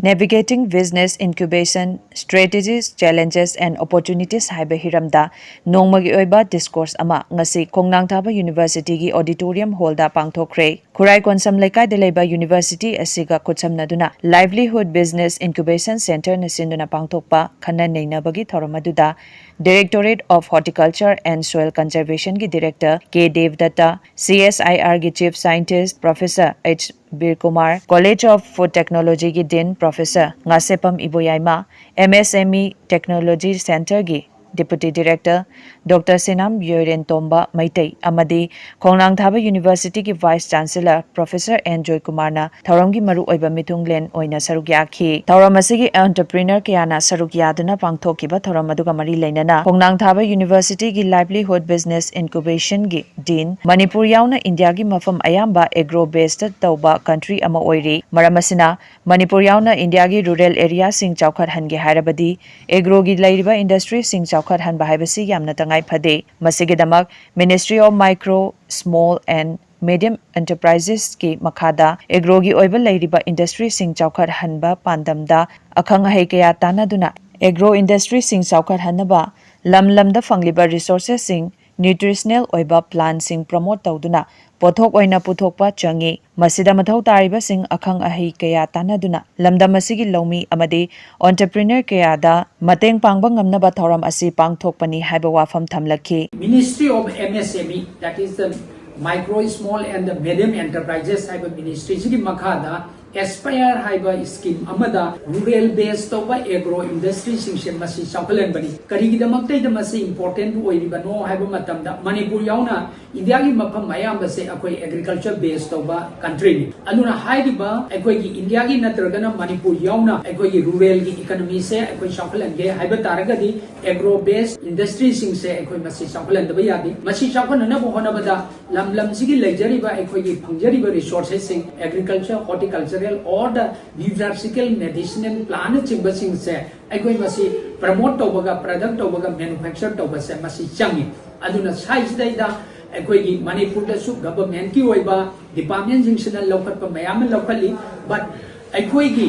Navigating Business Incubation Strategies, Challenges and Opportunities ꯍꯥꯏꯕ ꯍꯤꯔꯝꯗ ꯅꯣꯡꯃꯒꯤ ꯑꯣꯏꯕ ꯗꯤꯁꯀꯣꯔꯁ ꯑꯃ ꯉꯁꯤ ꯈꯣꯡꯅꯥꯡꯊꯥꯕ ꯌꯨꯅꯤꯚꯔꯁꯤꯇꯤꯒꯤ ꯑꯣꯗꯤꯇꯣꯔꯤꯌꯝ ꯍꯣꯜꯗ ꯄꯥꯡꯊꯣꯛꯈ꯭ꯔꯦ꯫ ꯈꯨꯔꯥꯏ ꯀꯣꯟꯁꯝ ꯂꯩꯀꯥꯏꯗ ꯂꯩꯕ ꯌꯨꯅꯤꯚꯔꯁꯤꯇꯤ ꯑꯁꯤꯒ ꯈꯨꯠꯁꯝꯅꯗꯨꯅ ꯂꯥꯏꯚꯂꯤꯍꯨꯗ ꯕꯤꯖꯤꯅꯦꯁ ꯏꯟꯀ꯭ꯌꯨꯕꯦꯁꯟ ꯁꯦꯟꯇꯔꯅ ꯁꯤꯟꯗꯨꯅ ꯄꯥꯡꯊꯣꯛꯄ ꯈꯟꯅ ꯅꯩꯅꯕꯒꯤ ꯊꯧꯔꯝ ꯑꯗꯨꯗ Directorate of Horticulture and Soil Conservationꯒꯤ director K Debdatta, C S I ꯑꯥꯔꯒꯤ chief scientist professor H Birkumar, College of Food Technologyꯒꯤ dean professor Ngasepam Iboyaima, M S M E technology ꯁꯦꯟꯇꯔꯒꯤ deputy director doctor Sinam Yoirentomba Meitei ꯑꯃꯗꯤ ꯈꯣꯡꯅꯥꯡꯊꯥꯕ ꯌꯨꯅꯤꯚꯔꯁꯤꯇꯤꯒꯤ ꯚꯥꯏꯁ ꯆꯥꯟꯁꯦꯂꯔ ꯄ꯭ꯔꯣꯐꯦꯁꯔ ꯑꯦꯟ ꯖꯣꯏꯀꯨꯃꯥꯔꯅ ꯊꯧꯔꯝꯒꯤ ꯃꯔꯨꯑꯣꯏꯕ ꯃꯤꯊꯨꯡꯂꯦꯟ ꯑꯣꯏꯅ ꯁꯔꯨꯛ ꯌꯥꯈꯤ꯫ ꯊꯧꯔꯝ ꯑꯁꯤꯒꯤ ꯑꯦꯟꯇꯔꯄ꯭ꯔꯤꯅꯔ ꯀꯌꯥꯅ ꯁꯔꯨꯛ ꯌꯥꯗꯨꯅ ꯄꯥꯡꯊꯣꯛꯈꯤꯕ ꯊꯧꯔꯝ ꯑꯗꯨꯒ ꯃꯔꯤ ꯂꯩꯅꯅ ꯈꯣꯡꯅꯥꯡꯊꯥꯕ ꯌꯨꯅꯤꯚꯔꯁꯤꯇꯤꯒꯤ ꯂꯥꯏꯚꯂꯤꯍꯨꯗ ꯕꯤꯖꯤꯅꯦꯁ ꯏꯟꯀ꯭ꯌꯨꯕꯦꯁꯟꯒꯤ ꯗꯤꯟ, ꯃꯅꯤꯄꯨꯔ ꯌꯥꯎꯅ ꯏꯟꯗꯤꯌꯥꯒꯤ ꯃꯐꯝ ꯑꯌꯥꯝꯕ ꯑꯦꯒ꯭ꯔꯣ ꯕꯦꯁꯇ ꯇꯧꯕ ꯀꯟꯇ꯭ꯔꯤ ꯑꯃ ꯑꯣꯏꯔꯤ꯫ ꯃꯔꯝ ꯑꯁꯤꯅ ꯃꯅꯤꯄꯨꯔ ꯌꯥꯎꯅ ꯏꯟꯗꯤꯌꯥꯒꯤ ꯔꯨꯔꯦꯜ ꯑꯦꯔꯤꯌꯥꯁꯤꯡ ꯆꯥꯎꯈꯠꯍꯟꯒꯦ ꯍꯥꯏꯔꯕꯗꯤ ꯑꯦꯒ꯭ꯔꯣꯒꯤ ꯂꯩꯔꯤꯕ ꯏꯟꯗꯁꯇ꯭ꯔꯤꯁꯤꯡ ꯆꯥꯎꯈꯠꯍꯟꯕ ꯍꯥꯏꯕꯁꯤ ꯌꯥꯝꯅ ꯇꯉꯥꯏ ꯐꯗꯦ꯫ ꯃꯁꯤꯒꯤꯗꯃꯛ Ministry of Micro, Small and Medium Enterpriseski ꯃꯈꯥꯗ ꯑꯦꯒ꯭ꯔꯣꯒꯤ ꯑꯣꯏꯕ ꯂꯩꯔꯤꯕ ꯏꯟꯗꯁꯇ꯭ꯔꯤꯁꯤꯡ ꯆꯥꯎꯈꯠꯍꯟꯕ ꯄꯥꯟꯗꯝꯗ ꯑꯈꯪ ꯑꯍꯩ ꯀꯌꯥ ꯇꯥꯟꯅꯗꯨꯅ ꯑꯦꯒ꯭ꯔꯣ ꯏꯟꯗꯁꯇ꯭ꯔꯤꯁꯤꯡ ꯆꯥꯎꯈꯠꯍꯟꯅꯕ ꯂꯝ ꯂꯝꯗ ꯐꯪꯂꯤꯕ ꯔꯤꯁꯣꯔꯁꯦꯁꯁꯤꯡ, ꯅ꯭ꯌꯨꯇ꯭ꯔꯤꯁꯅꯦꯜ ꯑꯣꯏꯕ ꯄ꯭ꯂꯥꯟꯁꯤꯡ ꯄ꯭ꯔꯣꯃꯣꯠ ꯇꯧꯗꯨꯅ ꯄꯣꯠꯊꯣꯛ ꯑꯣꯏꯅ ꯄꯨꯊꯣꯛꯄ ꯆꯪꯏ꯫ ꯃꯁꯤꯗ ꯃꯊꯧ ꯇꯥꯔꯤꯕꯁꯤꯡ ꯑꯈꯪ ꯑꯍꯩ ꯀꯌꯥ ꯇꯥꯟꯅꯗꯨꯅ ꯂꯝꯗꯝ ꯑꯁꯤꯒꯤ ꯂꯧꯃꯤ ꯑꯃꯗꯤ ꯑꯣꯟꯇꯔꯄ꯭ꯔꯤꯅꯔ ꯀꯌꯥꯗ ꯃꯇꯦꯡ ꯄꯥꯡꯕ ꯉꯝꯅꯕ ꯊꯧꯔꯝ ꯑꯁꯤ ꯄꯥꯡꯊꯣꯛꯄꯅꯤ ꯍꯥꯏꯕ ꯋꯥꯐꯝ ꯊꯝꯂꯛꯈꯤ꯫ Ministry of M S M E, that is the Micro, Small and the Medium Enterprises ꯍꯥꯏꯕ ꯃꯤꯅꯤꯁꯇ꯭ꯔꯤꯁꯤꯒꯤ ꯃꯈꯥꯗ ꯑꯦꯁꯄꯥꯌꯔ ꯍꯥꯏꯕ ꯁ꯭ꯀꯤꯝ ꯑꯃꯗ ꯔꯨꯔꯦꯜ ꯕꯦꯁ ꯇꯧꯕ ꯑꯦꯒ꯭ꯔꯣ ꯏꯟꯗꯁꯇ꯭ꯔꯤꯁꯤꯡꯁꯦ ꯃꯁꯤ ꯆꯥꯎꯈꯠꯍꯟꯕꯅꯤ꯫ ꯀꯔꯤꯒꯤꯗꯃꯛꯇꯩꯗ ꯃꯁꯤ ꯏꯝꯄꯣꯔꯇꯦꯟ ꯑꯣꯏꯔꯤꯕꯅꯣ ꯍꯥꯏꯕ ꯃꯇꯝꯗ ꯃꯅꯤꯄꯨꯔ ꯌꯥꯎꯅ ꯏꯟꯗꯤꯌꯥꯒꯤ ꯃꯐꯝ ꯑꯌꯥꯝꯕꯁꯦ ꯑꯩꯈꯣꯏ ꯑꯦꯒ꯭ꯔꯤꯀꯜꯆꯔ ꯕꯦꯁ ꯇꯧꯕ ꯀꯟꯇ꯭ꯔꯤꯅꯤ꯫ ꯑꯗꯨꯅ ꯍꯥꯏꯔꯤꯕ ꯑꯩꯈꯣꯏꯒꯤ ꯏꯟꯗꯤꯌꯥꯒꯤ ꯅꯠꯇ꯭ꯔꯒꯅ ꯃꯅꯤꯄꯨꯔ ꯌꯥꯎꯅ ꯑꯩꯈꯣꯏꯒꯤ ꯔꯨꯔꯦꯜꯒꯤ ꯏꯀꯅꯣꯃꯤꯁꯦ ꯑꯩꯈꯣꯏ ꯆꯥꯎꯈꯠꯍꯟꯒꯦ ꯍꯥꯏꯕ ꯇꯥꯔꯒꯗꯤ ꯑꯦꯒ꯭ꯔꯣ ꯕꯦꯁ ꯏꯟꯗꯁꯇ꯭ꯔꯤꯁꯤꯡꯁꯦ ꯑꯩꯈꯣꯏ ꯃꯁꯤ ꯆꯥꯎꯈꯠꯍꯟꯗꯕ ꯌꯥꯗꯦ꯫ ꯃꯁꯤ ꯆꯥꯎꯈꯠꯅꯅꯕ ꯍꯣꯠꯅꯕꯗ ꯂꯝ ꯂꯝꯁꯤꯒꯤ ꯂꯩꯖꯔꯤꯕ ꯑꯩꯈꯣꯏꯒꯤ ꯐꯪꯖꯔꯤꯕ ꯔꯤꯁꯣꯔꯁꯦꯁꯁꯤꯡ, agriculture, horticultural or the nutraceutical medicinal plantꯅꯆꯤꯡꯕꯁꯤꯡꯁꯦ ꯑꯩꯈꯣꯏ ꯃꯁꯤ ꯄ꯭ꯔꯃꯣꯠ ꯇꯧꯕꯒ, ꯄ꯭ꯔꯗꯛ ꯇꯧꯕꯒ, ꯃꯦꯅꯨꯐꯦꯛꯆꯔ ꯇꯧꯕꯁꯦ ꯃꯁꯤ ꯆꯪꯉꯤ꯫ ꯑꯗꯨꯅ ꯁ꯭ꯋꯥꯏꯁꯤꯗꯩꯗ ꯑꯩꯈꯣꯏꯒꯤ ꯃꯅꯤꯄꯨꯔꯗꯁꯨ ꯒꯚꯔꯟꯃꯦꯟꯠꯀꯤ ꯑꯣꯏꯕ ꯗꯤꯄꯥꯔꯠꯃꯦꯟꯠꯁꯤꯡꯁꯤꯅ ꯂꯧꯈꯠꯄ ꯃꯌꯥꯝ ꯑꯃ ꯂꯧꯈꯠꯂꯤ, but ꯑꯩꯈꯣꯏꯒꯤ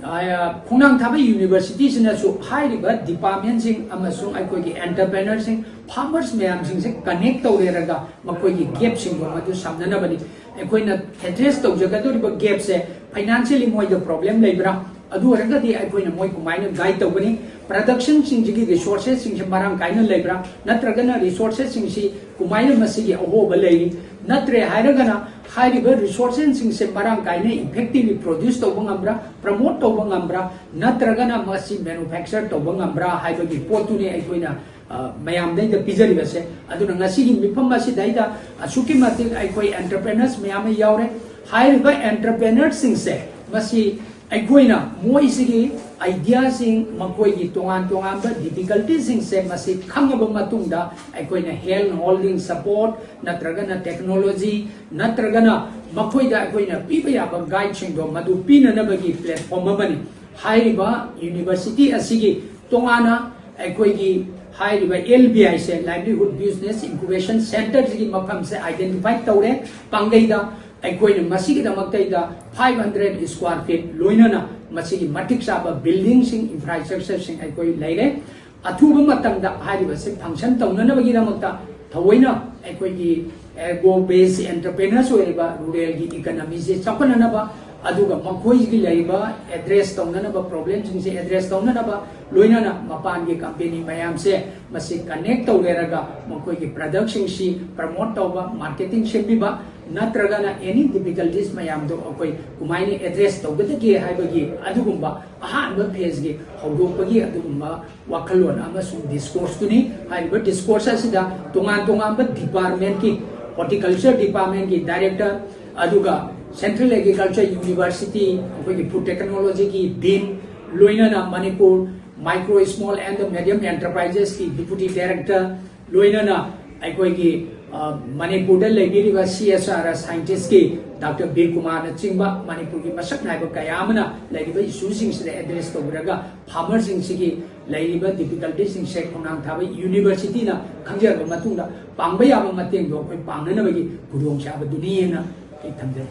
ꯈꯣꯡꯅꯥꯡ ꯊꯥꯕ ꯌꯨꯅꯤꯚꯔꯁꯤꯇꯤꯁꯤꯅꯁꯨ ꯍꯥꯏꯔꯤꯕ ꯗꯤꯄꯥꯔꯠꯃꯦꯟꯁꯤꯡ ꯑꯃꯁꯨꯡ ꯑꯩꯈꯣꯏꯒꯤ ꯑꯦꯟꯇꯔꯄ꯭ꯔꯦꯅꯔꯁꯤꯡ, ꯐꯥꯔꯃꯔꯁ ꯃꯌꯥꯝꯁꯤꯡꯁꯦ ꯀꯅꯦꯛ ꯇꯧꯔꯦꯔꯒ ꯃꯈꯣꯏꯒꯤ ꯒꯦꯞꯁꯤꯡꯗꯣ ꯃꯗꯨ ꯁꯝꯅꯅꯕꯅꯤ꯫ ꯑꯩꯈꯣꯏꯅ ꯑꯦꯗ꯭ꯔꯦꯁ ꯇꯧꯖꯒꯗꯧꯔꯤꯕ ꯒꯦꯞꯁꯦ, ꯐꯥꯏꯅꯥꯟꯁꯤꯌꯦꯜꯂꯤ ꯃꯣꯏꯗ ꯄ꯭ꯔꯣꯕ꯭ꯂꯦꯝ ꯂꯩꯕ꯭ꯔꯥ, ꯑꯗꯨ ꯑꯣꯏꯔꯒꯗꯤ ꯑꯩꯈꯣꯏꯅ ꯃꯣꯏ ꯀꯃꯥꯏꯅ ꯒꯥꯏꯗ ꯇꯧꯒꯅꯤ? ꯄ꯭ꯔꯗꯛꯁꯟꯁꯤꯡꯁꯤꯒꯤ ꯔꯤꯁꯣꯔꯁꯦꯁꯁꯤꯡꯁꯦ ꯃꯔꯥꯡ ꯀꯥꯏꯅ ꯂꯩꯕ꯭ꯔꯥ, ꯅꯠꯇ꯭ꯔꯒꯅ ꯔꯤꯁꯣꯔꯁꯦꯁꯁꯤꯡꯁꯤ ꯀꯃꯥꯏꯅ ꯃꯁꯤꯒꯤ ꯑꯍꯣꯕ ꯂꯩꯔꯤ? ꯅꯠꯇ꯭ꯔꯦ ꯍꯥꯏꯔꯒꯅ ꯍꯥꯏꯔꯤꯕ ꯔꯤꯁꯣꯔꯁꯦꯁꯁꯤꯡꯁꯦ ꯃꯔꯥꯡ ꯀꯥꯏꯅ ꯏꯐꯦꯛꯇꯤꯚꯂꯤ ꯄ꯭ꯔꯣꯗ꯭ꯌꯨꯁ ꯇꯧꯕ ꯉꯝꯕ꯭ꯔꯥ, ꯄ꯭ꯔꯃꯣꯠ ꯇꯧꯕ ꯉꯝꯕ꯭ꯔꯥ, ꯅꯠꯇ꯭ꯔꯒꯅ ꯃꯁꯤ ꯃꯦꯅꯨꯐꯦꯛꯆꯔ ꯇꯧꯕ ꯉꯝꯕ꯭ꯔꯥ ꯍꯥꯏꯕꯒꯤ ꯄꯣꯠꯇꯨꯅꯤ ꯑꯩꯈꯣꯏꯅ, ꯑ, ꯃꯌꯥꯝꯗꯩꯗ ꯄꯤꯖꯔꯤꯕꯁꯦ꯫ ꯑꯗꯨꯅ ꯉꯁꯤꯒꯤ ꯃꯤꯐꯝ ꯑꯁꯤꯗꯩꯗ ꯑꯁꯨꯛꯀꯤ ꯃꯇꯤꯛ ꯑꯩꯈꯣꯏ ꯑꯦꯟꯇꯔꯄ꯭ꯔꯦꯅꯔꯁ ꯃꯌꯥꯝ ꯑꯃ ꯌꯥꯎꯔꯦ꯫ ꯍꯥꯏꯔꯤꯕ ꯑꯦꯟꯇꯔꯄ꯭ꯔꯦꯅꯔꯁꯤꯡꯁꯦ ꯃꯁꯤ ꯑꯩꯈꯣꯏꯅ ꯃꯣꯏꯁꯤꯒꯤ ꯑꯥꯏꯗꯤꯌꯥꯁꯤꯡ, ꯃꯈꯣꯏꯒꯤ ꯇꯣꯉꯥꯟ ꯇꯣꯉꯥꯟꯕ ꯗꯤꯐꯤꯀꯜꯇꯤꯁꯤꯡꯁꯦ ꯃꯁꯤ ꯈꯪꯉꯕ ꯃꯇꯨꯡꯗ ꯑꯩꯈꯣꯏꯅ ꯍꯦꯟ ꯍꯣꯜꯗꯤꯡ ꯁꯄꯣꯔꯠ ꯅꯠꯇ꯭ꯔꯒꯅ ꯇꯦꯛꯅꯣꯂꯣꯖꯤ ꯅꯠꯇ꯭ꯔꯒꯅ ꯃꯈꯣꯏꯗ ꯑꯩꯈꯣꯏꯅ ꯄꯤꯕ ꯌꯥꯕ ꯒꯥꯏꯗꯁꯤꯡꯗꯣ ꯃꯗꯨ ꯄꯤꯅꯅꯕꯒꯤ ꯄ꯭ꯂꯦꯠꯐꯣꯝ ꯑꯃꯅꯤ꯫ ꯍꯥꯏꯔꯤꯕ ꯌꯨꯅꯤꯚꯔꯁꯤꯇꯤ ꯑꯁꯤꯒꯤ ꯇꯣꯉꯥꯟꯅ ꯑꯩꯈꯣꯏꯒꯤ ꯍꯥꯏꯔꯤꯕ ꯑꯦꯜ ꯕꯤ ꯑꯥꯏꯁꯦ, ꯂꯥꯏꯚꯂꯤꯍꯨꯗ ꯕꯤꯖꯤꯅꯦꯁ ꯏꯟꯀꯨꯕꯦꯁꯟ ꯁꯦꯟꯇꯔꯁꯤꯒꯤ ꯃꯐꯝꯁꯦ ꯑꯥꯏꯗꯦꯟꯇꯤꯐꯥꯏ ꯇꯧꯔꯦ꯫ ꯄꯥꯡꯒꯩꯗ ꯑꯩꯈꯣꯏꯅ ꯃꯁꯤꯒꯤꯗꯃꯛꯇꯩꯗ ꯐꯥꯏꯚ ꯍꯟꯗ꯭ꯔꯦꯠ ꯁ꯭ꯀ꯭ꯋꯥꯔ ꯐꯤꯠ, ꯂꯣꯏꯅꯅ ꯃꯁꯤꯒꯤ ꯃꯇꯤꯛ ꯆꯥꯕ ꯕꯤꯜꯗꯤꯡꯁꯤꯡ, ꯏꯟꯐ꯭ꯔꯥꯁ꯭ꯇ꯭ꯔꯛꯆꯔꯁꯤꯡ ꯑꯩꯈꯣꯏ ꯂꯩꯔꯦ꯫ ꯑꯊꯨꯕ ꯃꯇꯝꯗ ꯍꯥꯏꯔꯤꯕꯁꯤ ꯐꯪꯁꯟ ꯇꯧꯅꯅꯕꯒꯤꯗꯃꯛꯇ ꯊꯑꯣꯏꯅ ꯑꯩꯈꯣꯏꯒꯤ ꯑꯦꯒ꯭ꯔꯣ ꯕꯦꯁ ꯑꯦꯟꯇꯔꯄ꯭ꯔꯦꯅꯔꯁ ꯑꯣꯏꯔꯤꯕ ꯔꯨꯔꯦꯜꯒꯤ ꯏꯀꯅꯃꯤꯁꯦ ꯆꯥꯎꯈꯠꯅꯅꯕ, ꯑꯗꯨꯒ ꯃꯈꯣꯏꯒꯤ ꯂꯩꯔꯤꯕ ꯑꯦꯗ꯭ꯔꯦꯁ ꯇꯧꯅꯅꯕ, ꯄ꯭ꯔꯣꯕ꯭ꯂꯦꯝꯁꯤꯡꯁꯦ ꯑꯦꯗ꯭ꯔꯦꯁ ꯇꯧꯅꯅꯕ, ꯂꯣꯏꯅꯅ ꯃꯄꯥꯟꯒꯤ ꯀꯝꯄꯦꯅꯤ ꯃꯌꯥꯝꯁꯦ ꯃꯁꯤ ꯀꯅꯦꯛ ꯇꯧꯔꯦꯔꯒ ꯃꯈꯣꯏꯒꯤ ꯄ꯭ꯔꯗꯛꯁꯤꯡꯁꯤ ꯄ꯭ꯔꯃꯣꯠ ꯇꯧꯕ, ꯃꯥꯔꯀꯦꯇꯤꯡ ꯁꯦꯝꯕꯤꯕ, ꯅꯠꯇ꯭ꯔꯒꯅ ꯑꯦꯅꯤ ꯗꯤꯐꯤꯀꯜꯇꯤꯁ ꯃꯌꯥꯝꯗꯣ ꯑꯩꯈꯣꯏ ꯀꯃꯥꯏꯅ ꯑꯦꯗ꯭ꯔꯦꯁ ꯇꯧꯒꯗꯒꯦ ꯍꯥꯏꯕꯒꯤ ꯑꯗꯨꯒꯨꯝꯕ ꯑꯍꯥꯟꯕ ꯐꯦꯁꯀꯤ ꯍꯧꯗꯣꯛꯄꯒꯤ ꯑꯗꯨꯒꯨꯝꯕ ꯋꯥꯈꯜꯂꯣꯟ ꯑꯃꯁꯨꯡ ꯗꯤꯁꯀꯣꯔꯁꯇꯨꯅꯤ꯫ ꯍꯥꯏꯔꯤꯕ ꯗꯤꯁꯀꯣꯔꯁ ꯑꯁꯤꯗ ꯇꯣꯉꯥꯟ ꯇꯣꯉꯥꯟꯕ ꯗꯤꯄꯥꯔꯠꯃꯦꯟꯠꯀꯤ, ꯍꯣꯔꯇꯤꯀꯜꯆꯔ ꯗꯤꯄꯥꯔꯠꯃꯦꯟꯠꯀꯤ ꯗꯥꯏꯔꯦꯛꯇꯔ, ꯑꯗꯨꯒ ꯁꯦꯟꯇ꯭ꯔꯦꯜ ꯑꯦꯒ꯭ꯔꯤꯀꯜꯆꯔ ꯌꯨꯅꯤꯚꯔꯁꯤꯇꯤ, ꯑꯩꯈꯣꯏꯒꯤ ꯐꯨꯗ ꯇꯦꯛꯅꯣꯂꯣꯖꯤꯒꯤ ꯗꯤꯟ, ꯂꯣꯏꯅꯅ Manipur micro small and medium ꯑꯦꯟꯇꯔꯄ꯭ꯔꯥꯏꯖꯦꯁꯀꯤ ꯗꯤꯄꯨꯇꯤ ꯗꯥꯏꯔꯦꯛꯇꯔ, ꯂꯣꯏꯅꯅ ꯑꯩꯈꯣꯏꯒꯤ, ꯑ, ꯃꯅꯤꯄꯨꯔꯗ ꯂꯩꯕꯤꯔꯤꯕ ꯁꯤ ꯑꯦꯁ ꯑꯥꯔ ꯁꯥꯏꯟꯇꯤꯁꯀꯤ ꯗꯥꯛꯇꯔ ꯕꯤꯔ ꯀꯨꯃꯥꯔꯅꯆꯤꯡꯕ ꯃꯅꯤꯄꯨꯔꯒꯤ ꯃꯁꯛ ꯅꯥꯏꯕ ꯀꯌꯥ ꯑꯃꯅ ꯂꯩꯔꯤꯕ ꯏꯁꯨꯁꯤꯡꯁꯤꯗ ꯑꯦꯗ꯭ꯔꯦꯁ ꯇꯧꯕꯤꯔꯒ ꯐꯥꯔꯃꯔꯁꯤꯡꯁꯤꯒꯤ ꯂꯩꯔꯤꯕ ꯗꯤꯐꯤꯀꯜꯇꯤꯁꯤꯡꯁꯦ ꯈꯣꯡꯅꯥꯡ ꯊꯥꯕ ꯌꯨꯅꯤꯚꯔꯁꯤꯇꯤꯅ ꯈꯪꯖꯔꯕ ꯃꯇꯨꯡꯗ ꯄꯥꯡꯕ ꯌꯥꯕ ꯃꯇꯦꯡꯗꯣ ꯑꯩꯈꯣꯏ ꯄꯥꯡꯅꯅꯕꯒꯤ ꯈꯨꯗꯣꯡꯆꯥꯕꯗꯨꯅꯤꯅ ꯑꯩ ꯊꯝꯖꯩ꯫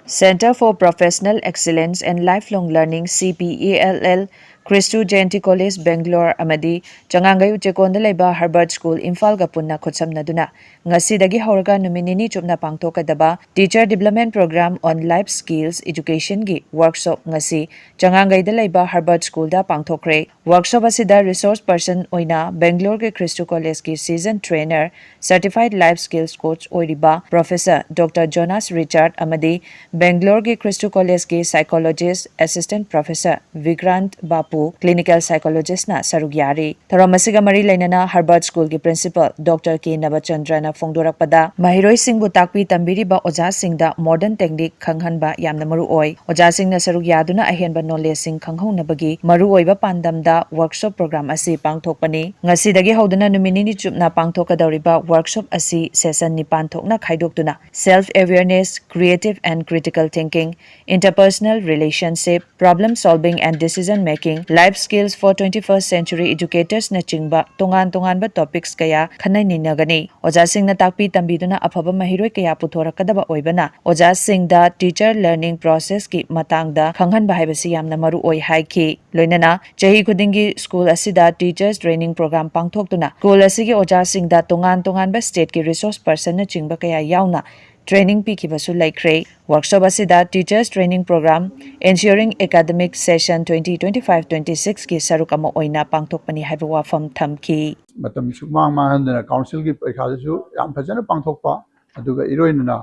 Centre for Professional Excellence and Lifelong Learning, C P E L L, Christu Jayanti College, Bangalore, ꯑꯃꯗꯤ ꯆꯉꯥꯡꯒꯩ ꯎꯆꯦꯀꯣꯟꯗ ꯂꯩꯕ Herbert School, ꯏꯝꯐꯥꯜꯒ ꯄꯨꯟꯅ ꯈꯨꯠꯁꯝꯅꯗꯨꯅ ꯉꯁꯤꯗꯒꯤ ꯍꯧꯔꯒ ꯅꯨꯃꯤꯠ ꯅꯤꯅꯤ ꯆꯨꯞꯅ ꯄꯥꯡꯊꯣꯛꯀꯗꯕ Teacher Development Program on Life Skills Educationꯒꯤ workshop ꯉꯁꯤ ꯆꯉꯥꯡꯒꯩꯗ ꯂꯩꯕ Herbert Schoolꯗ ꯄꯥꯡꯊꯣꯛꯈ꯭ꯔꯦ꯫ Workshop ꯑꯁꯤꯗ resource person ꯑꯣꯏꯅ ꯕꯦꯡꯒ꯭ꯂꯣꯔꯒꯤ ꯈ꯭ꯔꯤꯁꯇꯨ ꯀꯣꯂꯦꯖꯀꯤ seasoned trainer, certified life skills coach ꯑꯣꯏꯔꯤꯕ Professor Doctor Jonas Richard ꯑꯃꯗꯤ ꯕꯦꯡꯒ꯭ꯂꯣꯔꯒꯤ ꯈ꯭ꯔꯤꯁꯇꯨ ꯀꯣꯂꯦꯖꯀꯤ psychologist assistant professor Vikrant Bapu, clinical psychologistꯅ ꯁꯔꯨꯛ ꯌꯥꯔꯤ꯫ ꯊꯧꯔꯝ ꯑꯁꯤꯒ ꯃꯔꯤ ꯂꯩꯅꯅ Herbert Schoolꯒꯤ principal Doctor K ꯅꯕꯆꯟꯗ꯭ꯔꯅ ꯐꯣꯡꯗꯣꯔꯛꯄꯗ, ꯃꯍꯩꯔꯣꯏꯁꯤꯡꯕꯨ ꯇꯥꯛꯄꯤ ꯇꯝꯕꯤꯔꯤꯕ ꯑꯣꯖꯥꯁꯤꯡꯗ modern technique ꯈꯪꯍꯟꯕ ꯌꯥꯝꯅ ꯃꯔꯨ ꯑꯣꯏ꯫ ꯑꯣꯖꯥꯁꯤꯡꯅ ꯁꯔꯨꯛ ꯌꯥꯗꯨꯅ ꯑꯍꯦꯟꯕ knowledgeꯁꯤꯡ ꯈꯪꯍꯧꯅꯕꯒꯤ ꯃꯔꯨꯑꯣꯏꯕ ꯄꯥꯟꯗꯝꯗ workshop program ꯑꯁꯤ ꯄꯥꯡꯊꯣꯛꯄꯅꯤ꯫ ꯉꯁꯤꯗꯒꯤ ꯍꯧꯗꯨꯅ ꯅꯨꯃꯤꯠ ꯅꯤꯅꯤ ꯆꯨꯞꯅ ꯄꯥꯡꯊꯣꯛꯀꯗꯧꯔꯤꯕ workshop ꯑꯁꯤ session ꯅꯤꯄꯥꯟ ꯊꯣꯛꯅ ꯈꯥꯏꯗꯣꯛꯇꯨꯅ self awareness, creative and critical thinking, interpersonal relationship, problem solving and decision making, life skills for twenty-first century educatorsꯅꯆꯤꯡꯕ ꯇꯣꯉꯥꯟ ꯇꯣꯉꯥꯟꯕ topics ꯀꯌꯥ ꯈꯟꯅ ꯅꯩꯅꯒꯅꯤ꯫ ꯑꯣꯖꯥꯁꯤꯡꯅ ꯇꯥꯛꯄꯤ ꯇꯝꯕꯤꯗꯨꯅ ꯑꯐꯕ ꯃꯍꯩꯔꯣꯏ ꯀꯌꯥ ꯄꯨꯊꯣꯔꯛꯀꯗꯕ ꯑꯣꯏꯕꯅ, ꯑꯣꯖꯥꯁꯤꯡꯗ teacher learning processꯀꯤ ꯃꯇꯥꯡꯗ ꯈꯪꯍꯟꯕ ꯍꯥꯏꯕꯁꯤ ꯌꯥꯝꯅ ꯃꯔꯨ ꯑꯣꯏ ꯍꯥꯏꯈꯤ꯫ ꯂꯣꯏꯅꯅ ꯆꯍꯤ ꯈꯨꯗꯤꯡꯒꯤ school ꯑꯁꯤꯗ teachers training program ꯄꯥꯡꯊꯣꯛꯇꯨꯅ school ꯑꯁꯤꯒꯤ ꯑꯣꯖꯥꯁꯤꯡꯗ ꯇꯣꯉꯥꯟ ꯇꯣꯉꯥꯟꯕ stateꯀꯤ resource personꯅꯆꯤꯡꯕ ꯀꯌꯥ ꯌꯥꯎꯅ training ꯄꯤꯈꯤꯕꯁꯨ ꯂꯩꯈ꯭ꯔꯦ꯫ Workshop ꯑꯁꯤꯗ Teachers Training Program Ensuring Academic Session twenty twenty-five twenty-sixꯀꯤ ꯁꯔꯨꯛ ꯑꯃ ꯑꯣꯏꯅ ꯄꯥꯡꯊꯣꯛꯄꯅꯤ ꯍꯥꯏꯕ ꯋꯥꯐꯝ ꯊꯝꯈꯤ꯫ ꯃꯇꯝ ꯁꯨꯛꯃꯥꯡ ꯃꯥꯡꯍꯟꯗꯅ councilꯒꯤ ꯄꯔꯤꯈꯥꯗꯁꯨ ꯌꯥꯝ ꯐꯖꯅ ꯄꯥꯡꯊꯣꯛꯄ, ꯑꯗꯨꯒ ꯏꯔꯣꯏꯅꯅ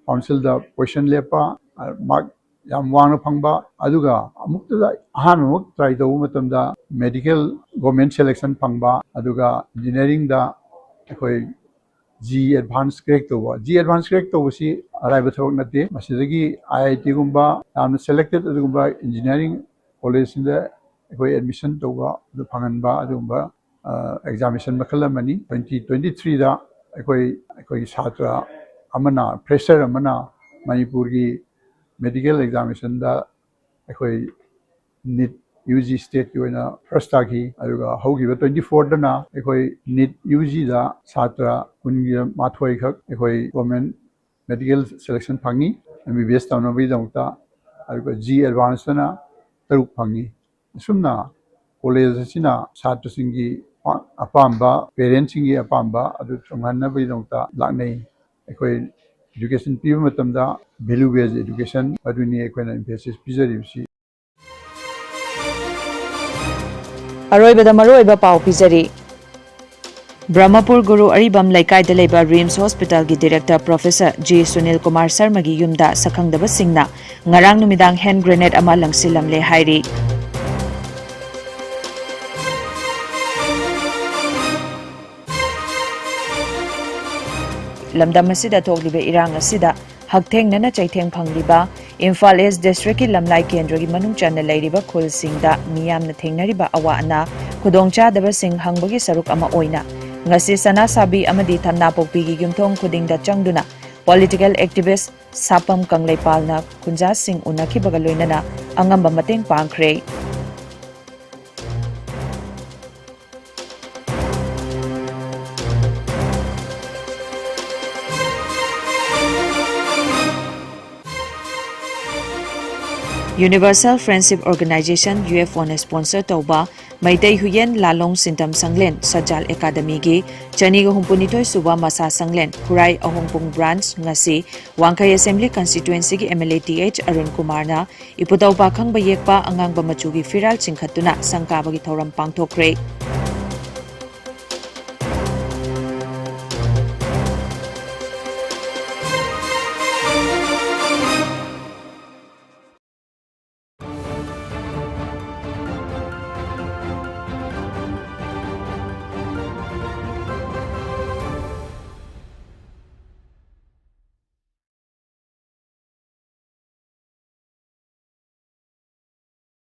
councilꯗ position ꯂꯦꯞꯄ, mark ꯌꯥꯝ ꯋꯥꯡꯅ ꯐꯪꯕ, ꯑꯗꯨꯒ ꯑꯃꯨꯛꯇꯗ ꯑꯍꯥꯟꯕꯃꯛ try ꯇꯧꯕ ꯃꯇꯝꯗ medical government selection ꯐꯪꯕ, ꯑꯗꯨꯒ engineeringꯗ ꯑꯩꯈꯣꯏ G advance crack ꯇꯧꯕ꯫ G advance crack ꯇꯧꯕꯁꯤ ꯑꯔꯥꯏꯕ ꯊꯕꯛ ꯅꯠꯇꯦ꯫ ꯃꯁꯤꯗꯒꯤ I I Tꯒꯨꯝꯕ ꯌꯥꯝꯅ selected ꯑꯗꯨꯒꯨꯝꯕ engineering collegeꯁꯤꯡꯗ ꯑꯩꯈꯣꯏ admission ꯇꯧꯕ, ꯑꯗꯨ ꯐꯪꯍꯟꯕ, ꯑꯗꯨꯒꯨꯝꯕ examination ꯃꯈꯜ ꯑꯃꯅꯤ꯫ Twenty twenty threeꯗ ꯑꯩꯈꯣꯏ, ꯑꯩꯈꯣꯏꯒꯤ ꯁꯥꯇ꯭ꯔ ꯑꯃꯅ, fresher ꯑꯃꯅ ꯃꯅꯤꯄꯨꯔꯒꯤ medical examinationꯗ ꯑꯩꯈꯣꯏ NEET UG stateꯀꯤ ꯑꯣꯏꯅ first ꯇꯥꯈꯤ꯫ ꯑꯗꯨꯒ ꯍꯧꯈꯤꯕ twenty fourꯗꯅ ꯑꯩꯈꯣꯏ NEET UGꯗ ꯁꯥꯇ꯭ꯔ ꯀꯨꯟꯒ ꯃꯥꯊꯣꯏ ꯈꯛ ꯑꯩꯈꯣꯏ government medical selection ꯐꯪꯉꯤ꯫ ꯑꯦꯝ ꯕꯤ ꯕꯤ ꯑꯦꯁ ꯇꯧꯅꯕꯒꯤꯗꯃꯛꯇ, ꯑꯗꯨꯒ ꯖꯤ ꯑꯦꯗꯚꯥꯟꯁꯇꯅ ꯇꯔꯨꯛ ꯐꯪꯉꯤ꯫ ꯑꯁꯨꯝꯅ ꯀꯣꯂꯦꯖ ꯑꯁꯤꯅ ꯁꯥꯇ꯭ꯔꯁꯤꯡꯒꯤ ꯑꯄꯥꯝꯕ, ꯄꯦꯔꯦꯟꯁꯁꯤꯡꯒꯤ ꯑꯄꯥꯝꯕ ꯑꯗꯨ ꯊꯨꯡꯍꯟꯅꯕꯒꯤꯗꯃꯛꯇ ꯂꯥꯛꯅꯩ꯫ ꯑꯩꯈꯣꯏ ꯏꯗꯨꯀꯦꯁꯟ ꯄꯤꯕ ꯃꯇꯝꯗ value based education ꯑꯗꯨꯅꯤ ꯑꯩꯈꯣꯏꯅ emphasis ꯄꯤꯖꯔꯤꯕꯁꯤ꯫ ꯑꯔꯣꯏꯕꯗ ꯃꯔꯨꯑꯣꯏꯕ ꯄꯥꯎ ꯄꯤꯖꯔꯤ꯫ ꯕ꯭ꯔꯍꯃꯄꯨꯔ ꯒꯨꯔꯨ ꯑꯔꯤꯕꯝ ꯂꯩꯀꯥꯏꯗ ꯂꯩꯕ ꯔꯤꯝꯁ ꯍꯣꯁꯄꯤꯇꯥꯜꯒꯤ director professor G Sunil Kumar ꯁꯔꯃꯒꯤ ꯌꯨꯝꯗ ꯁꯛꯈꯪꯗꯕꯁꯤꯡꯅ ꯉꯔꯥꯡ ꯅꯨꯃꯤꯗꯥꯡ ꯍꯦꯟ ꯒ꯭ꯔꯦꯅꯦꯗ ꯑꯃ ꯂꯪꯁꯤꯜꯂꯝꯂꯦ ꯍꯥꯏꯔꯤ꯫ ꯂꯝꯗꯝ ꯑꯁꯤꯗ ꯊꯣꯛꯂꯤꯕ ꯏꯔꯥꯡ ꯑꯁꯤꯗ ꯍꯛꯊꯦꯡꯅꯅ ꯆꯩꯊꯦꯡ ꯐꯪꯂꯤꯕ ꯏꯝꯐꯥꯜ ꯏꯁ ꯗꯤꯁꯇ꯭ꯔꯤꯛꯀꯤ ꯂꯝꯂꯥꯏ ꯀꯦꯟꯗ꯭ꯔꯒꯤ ꯃꯅꯨꯡ ꯆꯟꯅ ꯂꯩꯔꯤꯕ ꯈꯨꯜꯁꯤꯡꯗ ꯃꯤꯌꯥꯝꯅ ꯊꯦꯡꯅꯔꯤꯕ ꯑꯋꯥ ꯑꯅꯥ, ꯈꯨꯗꯣꯡꯆꯥꯗꯕꯁꯤꯡ ꯍꯪꯕꯒꯤ ꯁꯔꯨꯛ ꯑꯃ ꯑꯣꯏꯅ ꯉꯁꯤ ꯁꯅꯥꯁꯥꯕꯤ ꯑꯃꯗꯤ ꯊꯝꯅꯥꯄꯣꯛꯄꯤꯒꯤ ꯌꯨꯝꯊꯣꯡ ꯈꯨꯗꯤꯡꯗ ꯆꯪꯗꯨꯅ political activist, ꯁꯥꯄꯝ ꯀꯪꯂꯩꯄꯥꯜꯅ ꯈꯨꯟꯖꯥꯁꯤꯡ ꯎꯅꯈꯤꯕꯒ ꯂꯣꯏꯅꯅ ꯑꯉꯝꯕ ꯃꯇꯦꯡ ꯄꯥꯡꯈ꯭ꯔꯦ꯫ Universal Friendship Organization, U F ꯑꯣꯅ sponsor ꯇꯧꯕ ꯃꯩꯇꯩ ꯍꯨꯏꯌꯦꯟ ꯂꯥꯂꯣꯡ ꯁꯤꯟꯇꯝ ꯁꯪꯂꯦꯟ ꯁꯠꯖꯥꯜ ꯑꯦꯀꯥꯗꯃꯤꯒꯤ ꯆꯅꯤꯒ ꯍꯨꯝꯐꯨꯅꯤꯊꯣꯏ ꯁꯨꯕ ꯃꯁꯥ ꯁꯪꯂꯦꯟ ꯈꯨꯔꯥꯏ ꯑꯍꯣꯡꯄꯨꯡ branch ꯉꯁꯤ ꯋꯥꯡꯈꯩ Assembly Constituencyꯒꯤ M L A T H Arun ꯀꯨꯃꯥꯔꯅ ꯏꯄꯨꯗꯧ ꯄꯥꯈꯪꯕ ꯌꯦꯛꯄ ꯑꯉꯥꯡꯕ ꯃꯆꯨꯒꯤ ꯐꯤꯔꯥꯜ ꯆꯤꯡꯈꯠꯇꯨꯅ ꯁꯪ ꯀꯥꯕꯒꯤ ꯊꯧꯔꯝ ꯄꯥꯡꯊꯣꯛꯈ꯭ꯔꯦ꯫